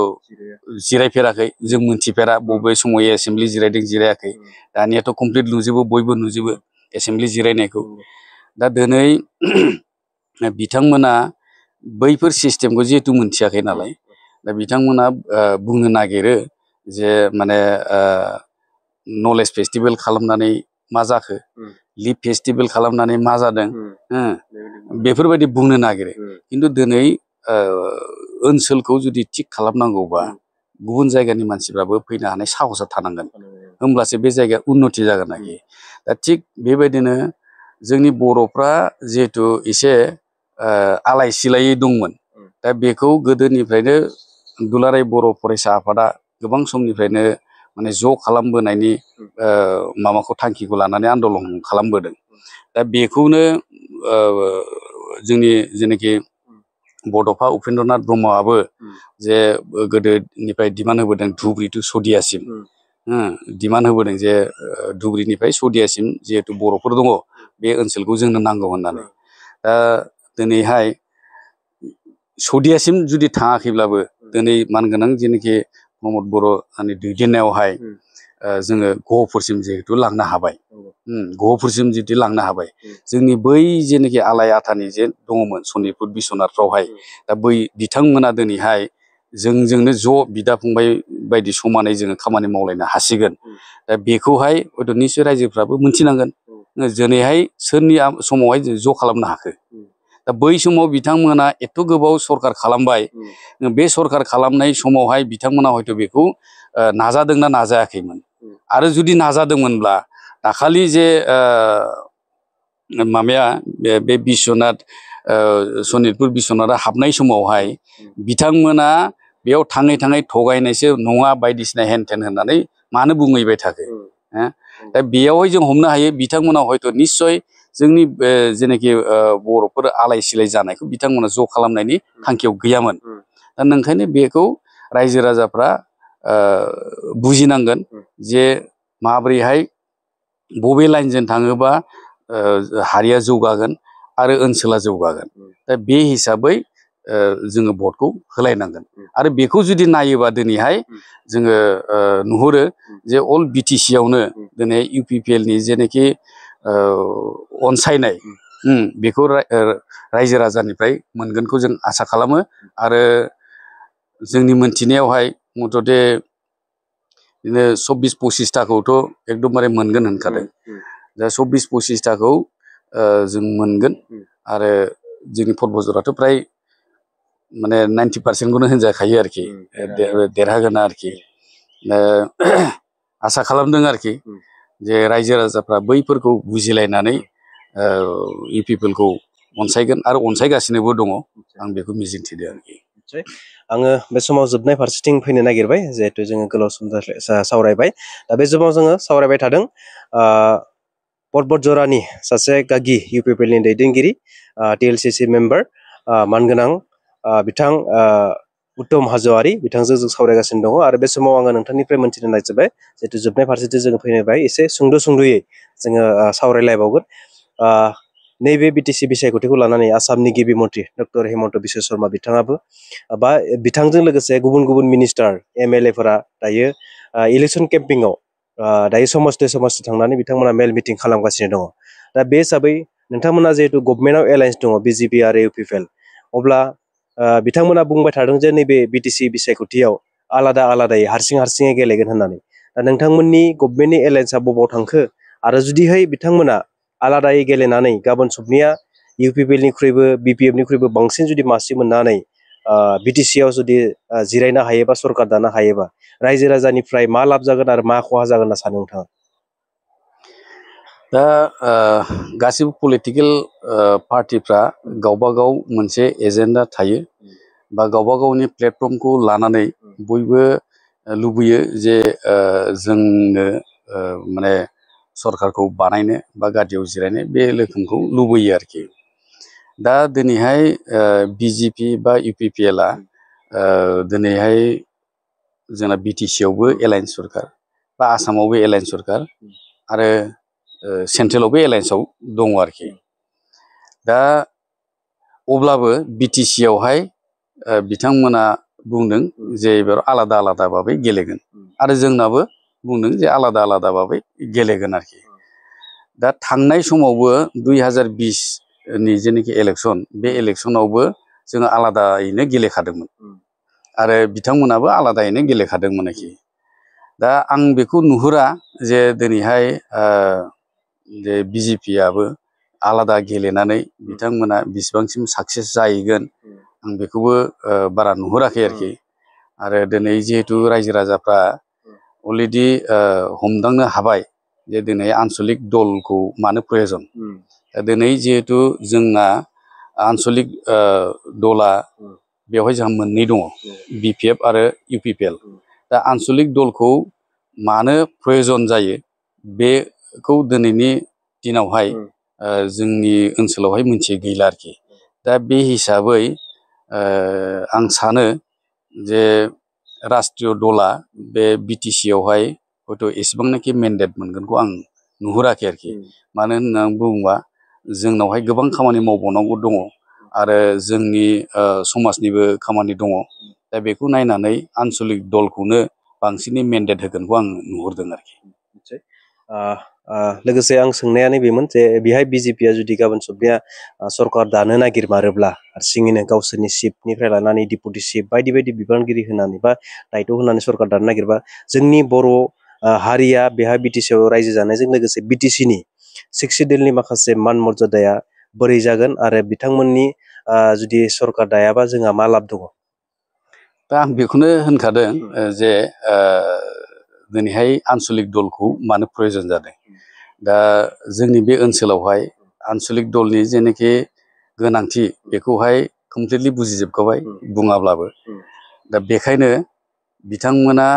जिरायफेराखै। जों मोनथिफेरा बबे समाव एसेमब्लि जिरायदों जिरायाखै। दानियाथ' कमप्लिट नुजोबो बयबो नुजोबो एसेमब्लि जिरायनायखौ। दा दिनै बिथांमोना बैफोर सिस्टेमखौ जिहेतु मोनथियाखै नालाय दा बिथांमोना बुंनो नागिरो जे माने नलेज फेस्टिभेल खालामनानै मा जाखो लिप फेस्टिभेल खालामनानै मा जादों बेफोरबायदि बुंनो नागिरो खिन्थु दिनै ओनसोलखौ जुदि थिग खालामनांगौबा गुबुन जायगानि मानसिफ्राबो फैनो हानाय साहसा थानांगोन होमब्लासो बे जायगाया उन्नति जागोन आरोखि दा थिग बेबायदिनो जोंनि बर'फ्रा जिहेतु एसे आलाय सिलायै दंमोन दा बेखौ गोदोनिफ्रायनो दुलाराय बर' फरायसा आफादा गोबां समनिफ्रायनो माने ज' खालामबोनायनि माबाखौ थांखिखौ लानानै आन्दलन खालामबोदों दा बेखौनो जोंनि जेनाखि बड'फा उपेन्द्रनाथ ब्रह्मआबो जे गोदोनिफ्राय डिमान्ड होबोदों धुबुरि टु सदियासिम डिमान्ड होबोदों जे धुबुरिनिफ्राय सदियासिम जिहेतु बर'फोर दङ बे ओनसोलखौ जोंनो नांगौ होननानै दा दिनैहाय सदियासिम जुदि थाङाखैब्लाबो दिनै मानगोनां जेनाखि प्रमद बर'नि दैदेननायावहाय जोङो गहपुरसिम जिहेतु लांनो हाबाय गहपुरसिम जुदि लांनो हाबाय जोंनि बै जेनाखि आलाय आथानि जे दङमोन सनितपुर बिस्वनाथफ्रावहाय दा बै बिथांमोना दिनैहाय जोंजोंनो ज' बिदा फंबाय बायदि समानै जोङो खामानि मावलायनो हासिगोन दा बेखौहाय हयथ' निसय रायजोफ्राबो मोनथिनांगोन दिनैहाय सोरनि समावहाय ज' खालामनो हाखो दा बै समाव बिथांमोना एथ' गोबाव सरखार खालामबाय बे सरखार खालामनाय समावहाय बिथांमोना हयथ' बेखौ नाजादोंना नाजायाखैमोन आरो जुदि नाजादोंमोनब्ला दाखालि जे माबाया बे बिस्वनाथ सनितपुर बिस्वनाथआ हाबनाय समावहाय बिथांमोना बेयाव थाङै थाङै थगायनायसो नङा बायदिसिना हेन थेन होननानै मानो बुंहैबाय थाखो दा बेयावहाय जों हमनो हायो बिथांमोना हयथ' निस्सय जोंनि जेनाखि बर'फोर आलाय सिलाय जानायखौ बिथांमोना ज' खालामनायनि थांखियाव गैयामोन दा नोंखायनो बेखौ रायजो राजाफ्रा बुजिनांगोन जे माब्रैहाय बबे लाइनजों थाङोबा हारिया जौगागोन आरो ओनसोला जौगागोन दा बे हिसाबै जोङो भटखौ होलायनांगोन आरो बेखौ जुदि नायोबा दिनैहाय जोङो नुहुरो जे अल बिटिसि आवनो दिनै UPPL नि जेनाखि अनसायनाय बेखौ रायजो राजानिफ्राय मोनगोनखौ जों आसा खालामो आरो जोंनि मोनथिनायावहाय मथथे बिदिनो 24-25थाखौथ' एकदमबारे मोनगोन होनखादों दा 24-25थाखौ जों मोनगोन आरो जोंनि पर्बजराथ' फ्राय माने 90%खौनो होनजाखायो आरोखि देरहागोन आरोखि आसा खालामदों आरोखि जे रायजो राजाफ्रा बैफोरखौ बुजिलायनानै UPPL खौ अनसायगोन आरो अनसायगासिनोबो दङ आं बेखौ मिजिंथिदों आरोखि आङो बे समाव जोबनाय फारसेथिं फैनो नागिरबाय जिहेथु जोङो गोलाव सम सावरायबाय दा बे समाव जोङो सावरायबाय थादों पर्बतजरानि सासे गागि UPPL नि दैदेनगिरि TLCC मेम्बार मानगोनां बिथां उत्तम हाज'वारि बिथांजों जों सावरायगासिनो दङ आरो बे समाव आङो नोंथांनिफ्राय मोनथिनो नागिरबाय जिहेतु जोबनाय फारसेथिं जोङो फैबाय एसे सुंद'यै जोङो सावरायलायबावगोन नैबे BTC बिसायख'थिखौ लानानै आसामनि गिबि मन्थ्रि डक्टर हेमन्त बिश्व शर्मा बिथाङाबो बा बिथांजों लोगोसे गुबुन गुबुन मिनिस्टार MLA फोरा दायो इलेक्सन केम्पिंआव दायो समस्ति थांनानै बिथांमोना मेल मिटिं खालामगासिनो दङ दा बे हिसाबै नोंथांमोना जिहेतु गभर्नमेन्टआव एलायन्स दङ BJP आरो UPPL अब्ला बिथांमोना बुंबाय थादों जे नैबे BTC बिसायख'थियाव आलादायै हारसिङै गेलेगोन होननानै दा नोंथांमोननि गभर्नमेन्टनि एलायन्सआ बबाव थांखो आरो जुदिहाय बिथांमोना आलादायै गेलेनानै गाबोन सबनिया UPPL निख्रुइबो BPF निख्रुइबो बांसिन जुदि मासि मोननानै BTC आव जुदि जिरायनो हायोबा सरकार दानो हायोबा रायजो राजानिफ्राय मा लाब जागोन आरो मा खहा जागोन होनना सानो नोंथाङा दा गासिबो पलिटिकेल पार्टिफ्रा गावबा गाव मोनसे एजेन्डा थायो बा गावबा गावनि प्लेटफर्मखौ लानानै बयबो लुबैयो जे जोंनो माने सरकारखौ बानायनो बा गादियाव जिरायनो बे रोखोमखौ लुबैयो आरोखि दा दिनैहाय BJP बा UPPL आ दिनैहाय जोंना BTC आवबो एलायन्स सरकार बा आसामावबो एलायन्स सरकार आरो सेन्ट्रेलावबो एलायन्सआव दङ आरोखि दा अब्लाबो BTC आवहाय बिथांमोना बुंदों जे एबार आलादा भाबै गेलेगोन आरो जोंनाबो बुंदों जे आलादा भाबै गेलेगोन आरोखि दा थांनाय समावबो 2020 नि जेनाखि इलेक्सन बे इलेक्सनावबो जोङो आलादायैनो गेलेखादोंमोन आरो बिथांमोनाबो आलादायैनो गेलेखादोंमोन आरोखि। दा आं बेखौ नुहुरा जे दिनैहाय जे BJP आबो आलादा गेलेनानै बिथांमोना बेसेबांसिम साक्सेस जाहैगोन आं बेखौबो बारा नुहुराखै आरोखि। आरो दिनै जिहेतु रायजो राजाफ्रा अलरेडि हमदांनो हाबाय जे दिनै आन्सलिक दलखौ मानो प्रयजन। दिनै जिहेतु जोंना आन्सलिक दला बेवहाय जोंहा मोननै दङ, BPF आरो UPPL। दा आन्सलिक दलखौ मानो प्रयजन जायो बेखौ दिनैनि दिनावहाय जोंनि ओनसोलावहाय मोनथियै गैला आरोखि। दा बे हिसाबै आं सानो जे राष्ट्रीय दला बे BTC आवहाय हयथ' एसेबांनाखि मेन्डेट मोनगोनखौ आं नुहुराखै आरोखि। मानो होननानै बुङोबा जोंनावहाय गोबां खामानि मावबावनांगौ दङ आरो जोंनि समाजनिबो खामानि दङ। दा बेखौ नायनानै आन्सलिक दलखौनो बांसिनै मेन्डेट होगोनखौ आं नुहुरदों आरोखि। लोगोसे आं सोंनाया नैबेमोन जे बेहाय BJP जुदि गाबोन सबनिया सरकार दानो नागिरमारोब्ला हारसिङैनो गावसोरनि चिफनिफ्राय लानानै डिपुटि चिफ बायदि बायदि बिबानगिरि होनानै बा दायथ' होनानै सरकार दानो नागिरबा जोंनि बर' हारिया बेहाय BTC आव रायजो जानायजों लोगोसे BTC नि सिक्सिडिलनि माखासे मान मर्यादाया बोरै जागोन आरो बिथांमोननि जुदि सरकार दायाबा जोंहा मा लाब दङ? दा आं बेखौनो होनखादों जे दिनैहाय आन्सलिक दलखौ मानो प्रयजन जादों। दा जोंनि बे ओनसोलावहाय आन्सलिक दलनि जेनाखि गोनांथि बेखौहाय कमप्लिटलि बुजिजोबखाबाय बुङाब्लाबो। दा बेखायनो बिथांमोना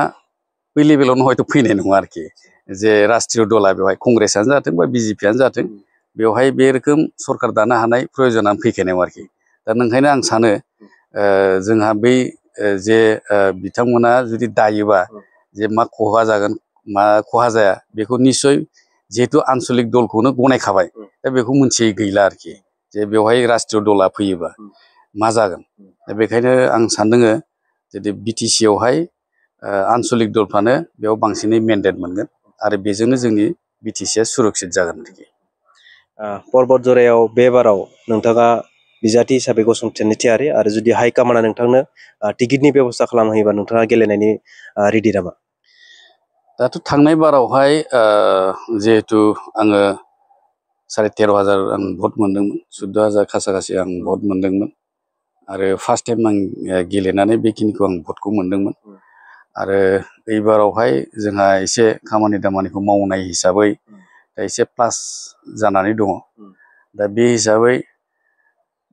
बै लेभेलावनो हयथ' फैनाय नङा आरोखि। जे राष्ट्रीय दला बेवहाय कंग्रेसआनो जाथों बा BJP आनो जाथों बेवहाय बे रोखोम सरकार दानो हानाय प्रयजनानो फैखानाय नङा आरोखि। दा ओंखायनो आं सानो जोंहा बै जे बिथांमोना जुदि दायोबा जे मा खहा जागोन मा खहा जाया बेखौ निस्सय जिहेतु आन्सलिक दलखौनो गनायखाबाय दा बेखौ मोनथियै गैला आरोखि जे बेवहाय राष्ट्रीय दला फैयोबा मा जागोन। दा बेखायनो आं सानदों जुदि BTC आवहाय आन्सलिक दलफ्रानो बेयाव बांसिनै मेन्डेट मोनगोन आरो बेजोंनो जोंनि BTC आ सुरक्षित जागोन आरोखि। पर्बत जरायाव बे बाराव नोंथाङा बिजाथि हिसाबै गसंथेनो थियारि आरो जुदि हाइकामान्डआ नोंथांनो टिकेटनि बेबस्था खालामना होयोबा नोंथाङा गेलेनायनि रेडि नामा? दाथ' थांनाय बारावहाय जिहेतु आङो 13,500 आं भट मोनदोंमोन, 14,000 खासा आं भट मोनदोंमोन आरो फार्स्ट टाइम आं गेलेनानै बेखिनिखौ आं भटखौ मोनदोंमोन। आरो एबारावहाय जोंहा एसे खामानि दामानिखौ मावनाय हिसाबै एसे प्लास जानानै दङ। दा बे हिसाबै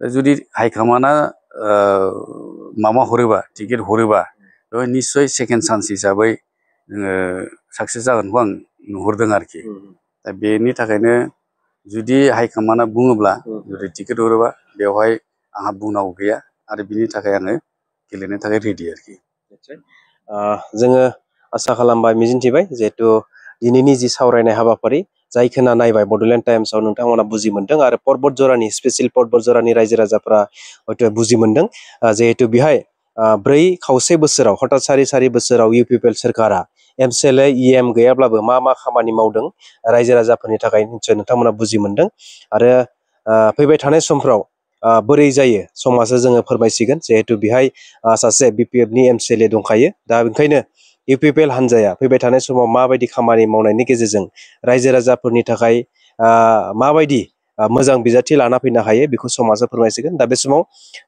जुदि हाइकामान्डआ माबा हरोबा टिकेट हरोबा बेवहाय निस्सय सेकेन्ड चान्स हिसाबै जोङो साक्सेस जागोनखौ आं नुहुरदों आरोखि। दा बेनि थाखायनो जुदि हाइकामान्डआ बुङोब्ला जुदि टिकेट हरोबा बेवहाय आंहा बुंनांगौ गैया आरो बिनि थाखाय आङो गेलेनो थाखाय रेडि आरोखि। जोङो आसा खालामबाय मिजिंथिबाय जिहेतु दिनैनि जि सावरायनाय हाबाफारि जाय खोना नायबाय बड'लेण्ड टाइम्सआव नोंथांमोना बुजि मोनदों आरो पर्बत जरानि स्पेसियेल पर्बत जरानि रायजो राजाफ्रा हयथ' बुजि मोनदों जिहेतु बेहाय 4 खावसे बोसोराव हठात सारि बोसोराव UPPL सोरखारा MCLA EM गैयाब्लाबो मा मा खामानि मावदों रायजो राजाफोरनि थाखाय निसय नोंथांमोना बुजि मोनदों आरो फैबाय थानाय समफ्राव बोरै जायो समाजो जोङो फोरमायसिगोन जिहेतु बेहाय सासे BPF नि MCLA दंखायो। दा ओंखायनो UPPL हान्जाया फैबाय थानाय समाव माबायदि खामानि मावनायनि गेजेरजों रायजो राजाफोरनि थाखाय माबायदि मोजां बिजाथि लाना फैनो हायो बेखौ समाजा फोरमायसिगोन। दा बे समाव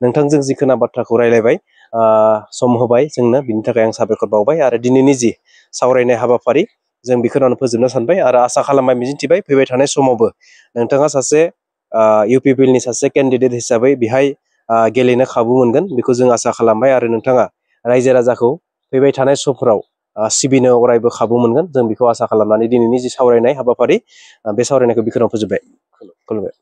नोंथांजों जिखोना बाथ्राखौ रायलायबाय सम होबाय जोंनो बिनि थाखाय आं साबायखर बावबाय आरो दिनैनि जि सावरायनाय हाबाफारि जों बेखौनो फोजोबनो सानबाय आरो आसा खालामबाय मिजिंथिबाय फैबाय थानाय समावबो नोंथाङा सासे UPPL नि सासे केन्डिडेट हिसाबै बेहाय गेलेनो खाबु मोनगोन बेखौ जों आसा खालामबाय आरो नोंथाङा रायजो राजाखौ फैबाय थानाय समफोराव सिबिनो अरायबो खाबु मोनगोन जों बेखौ आसा खालामनानै दिनैनि जि सावरायनाय हाबाफारि बे सावरायनायखौ बेखिनियाव फोजोबबाय। खुलुमबाय।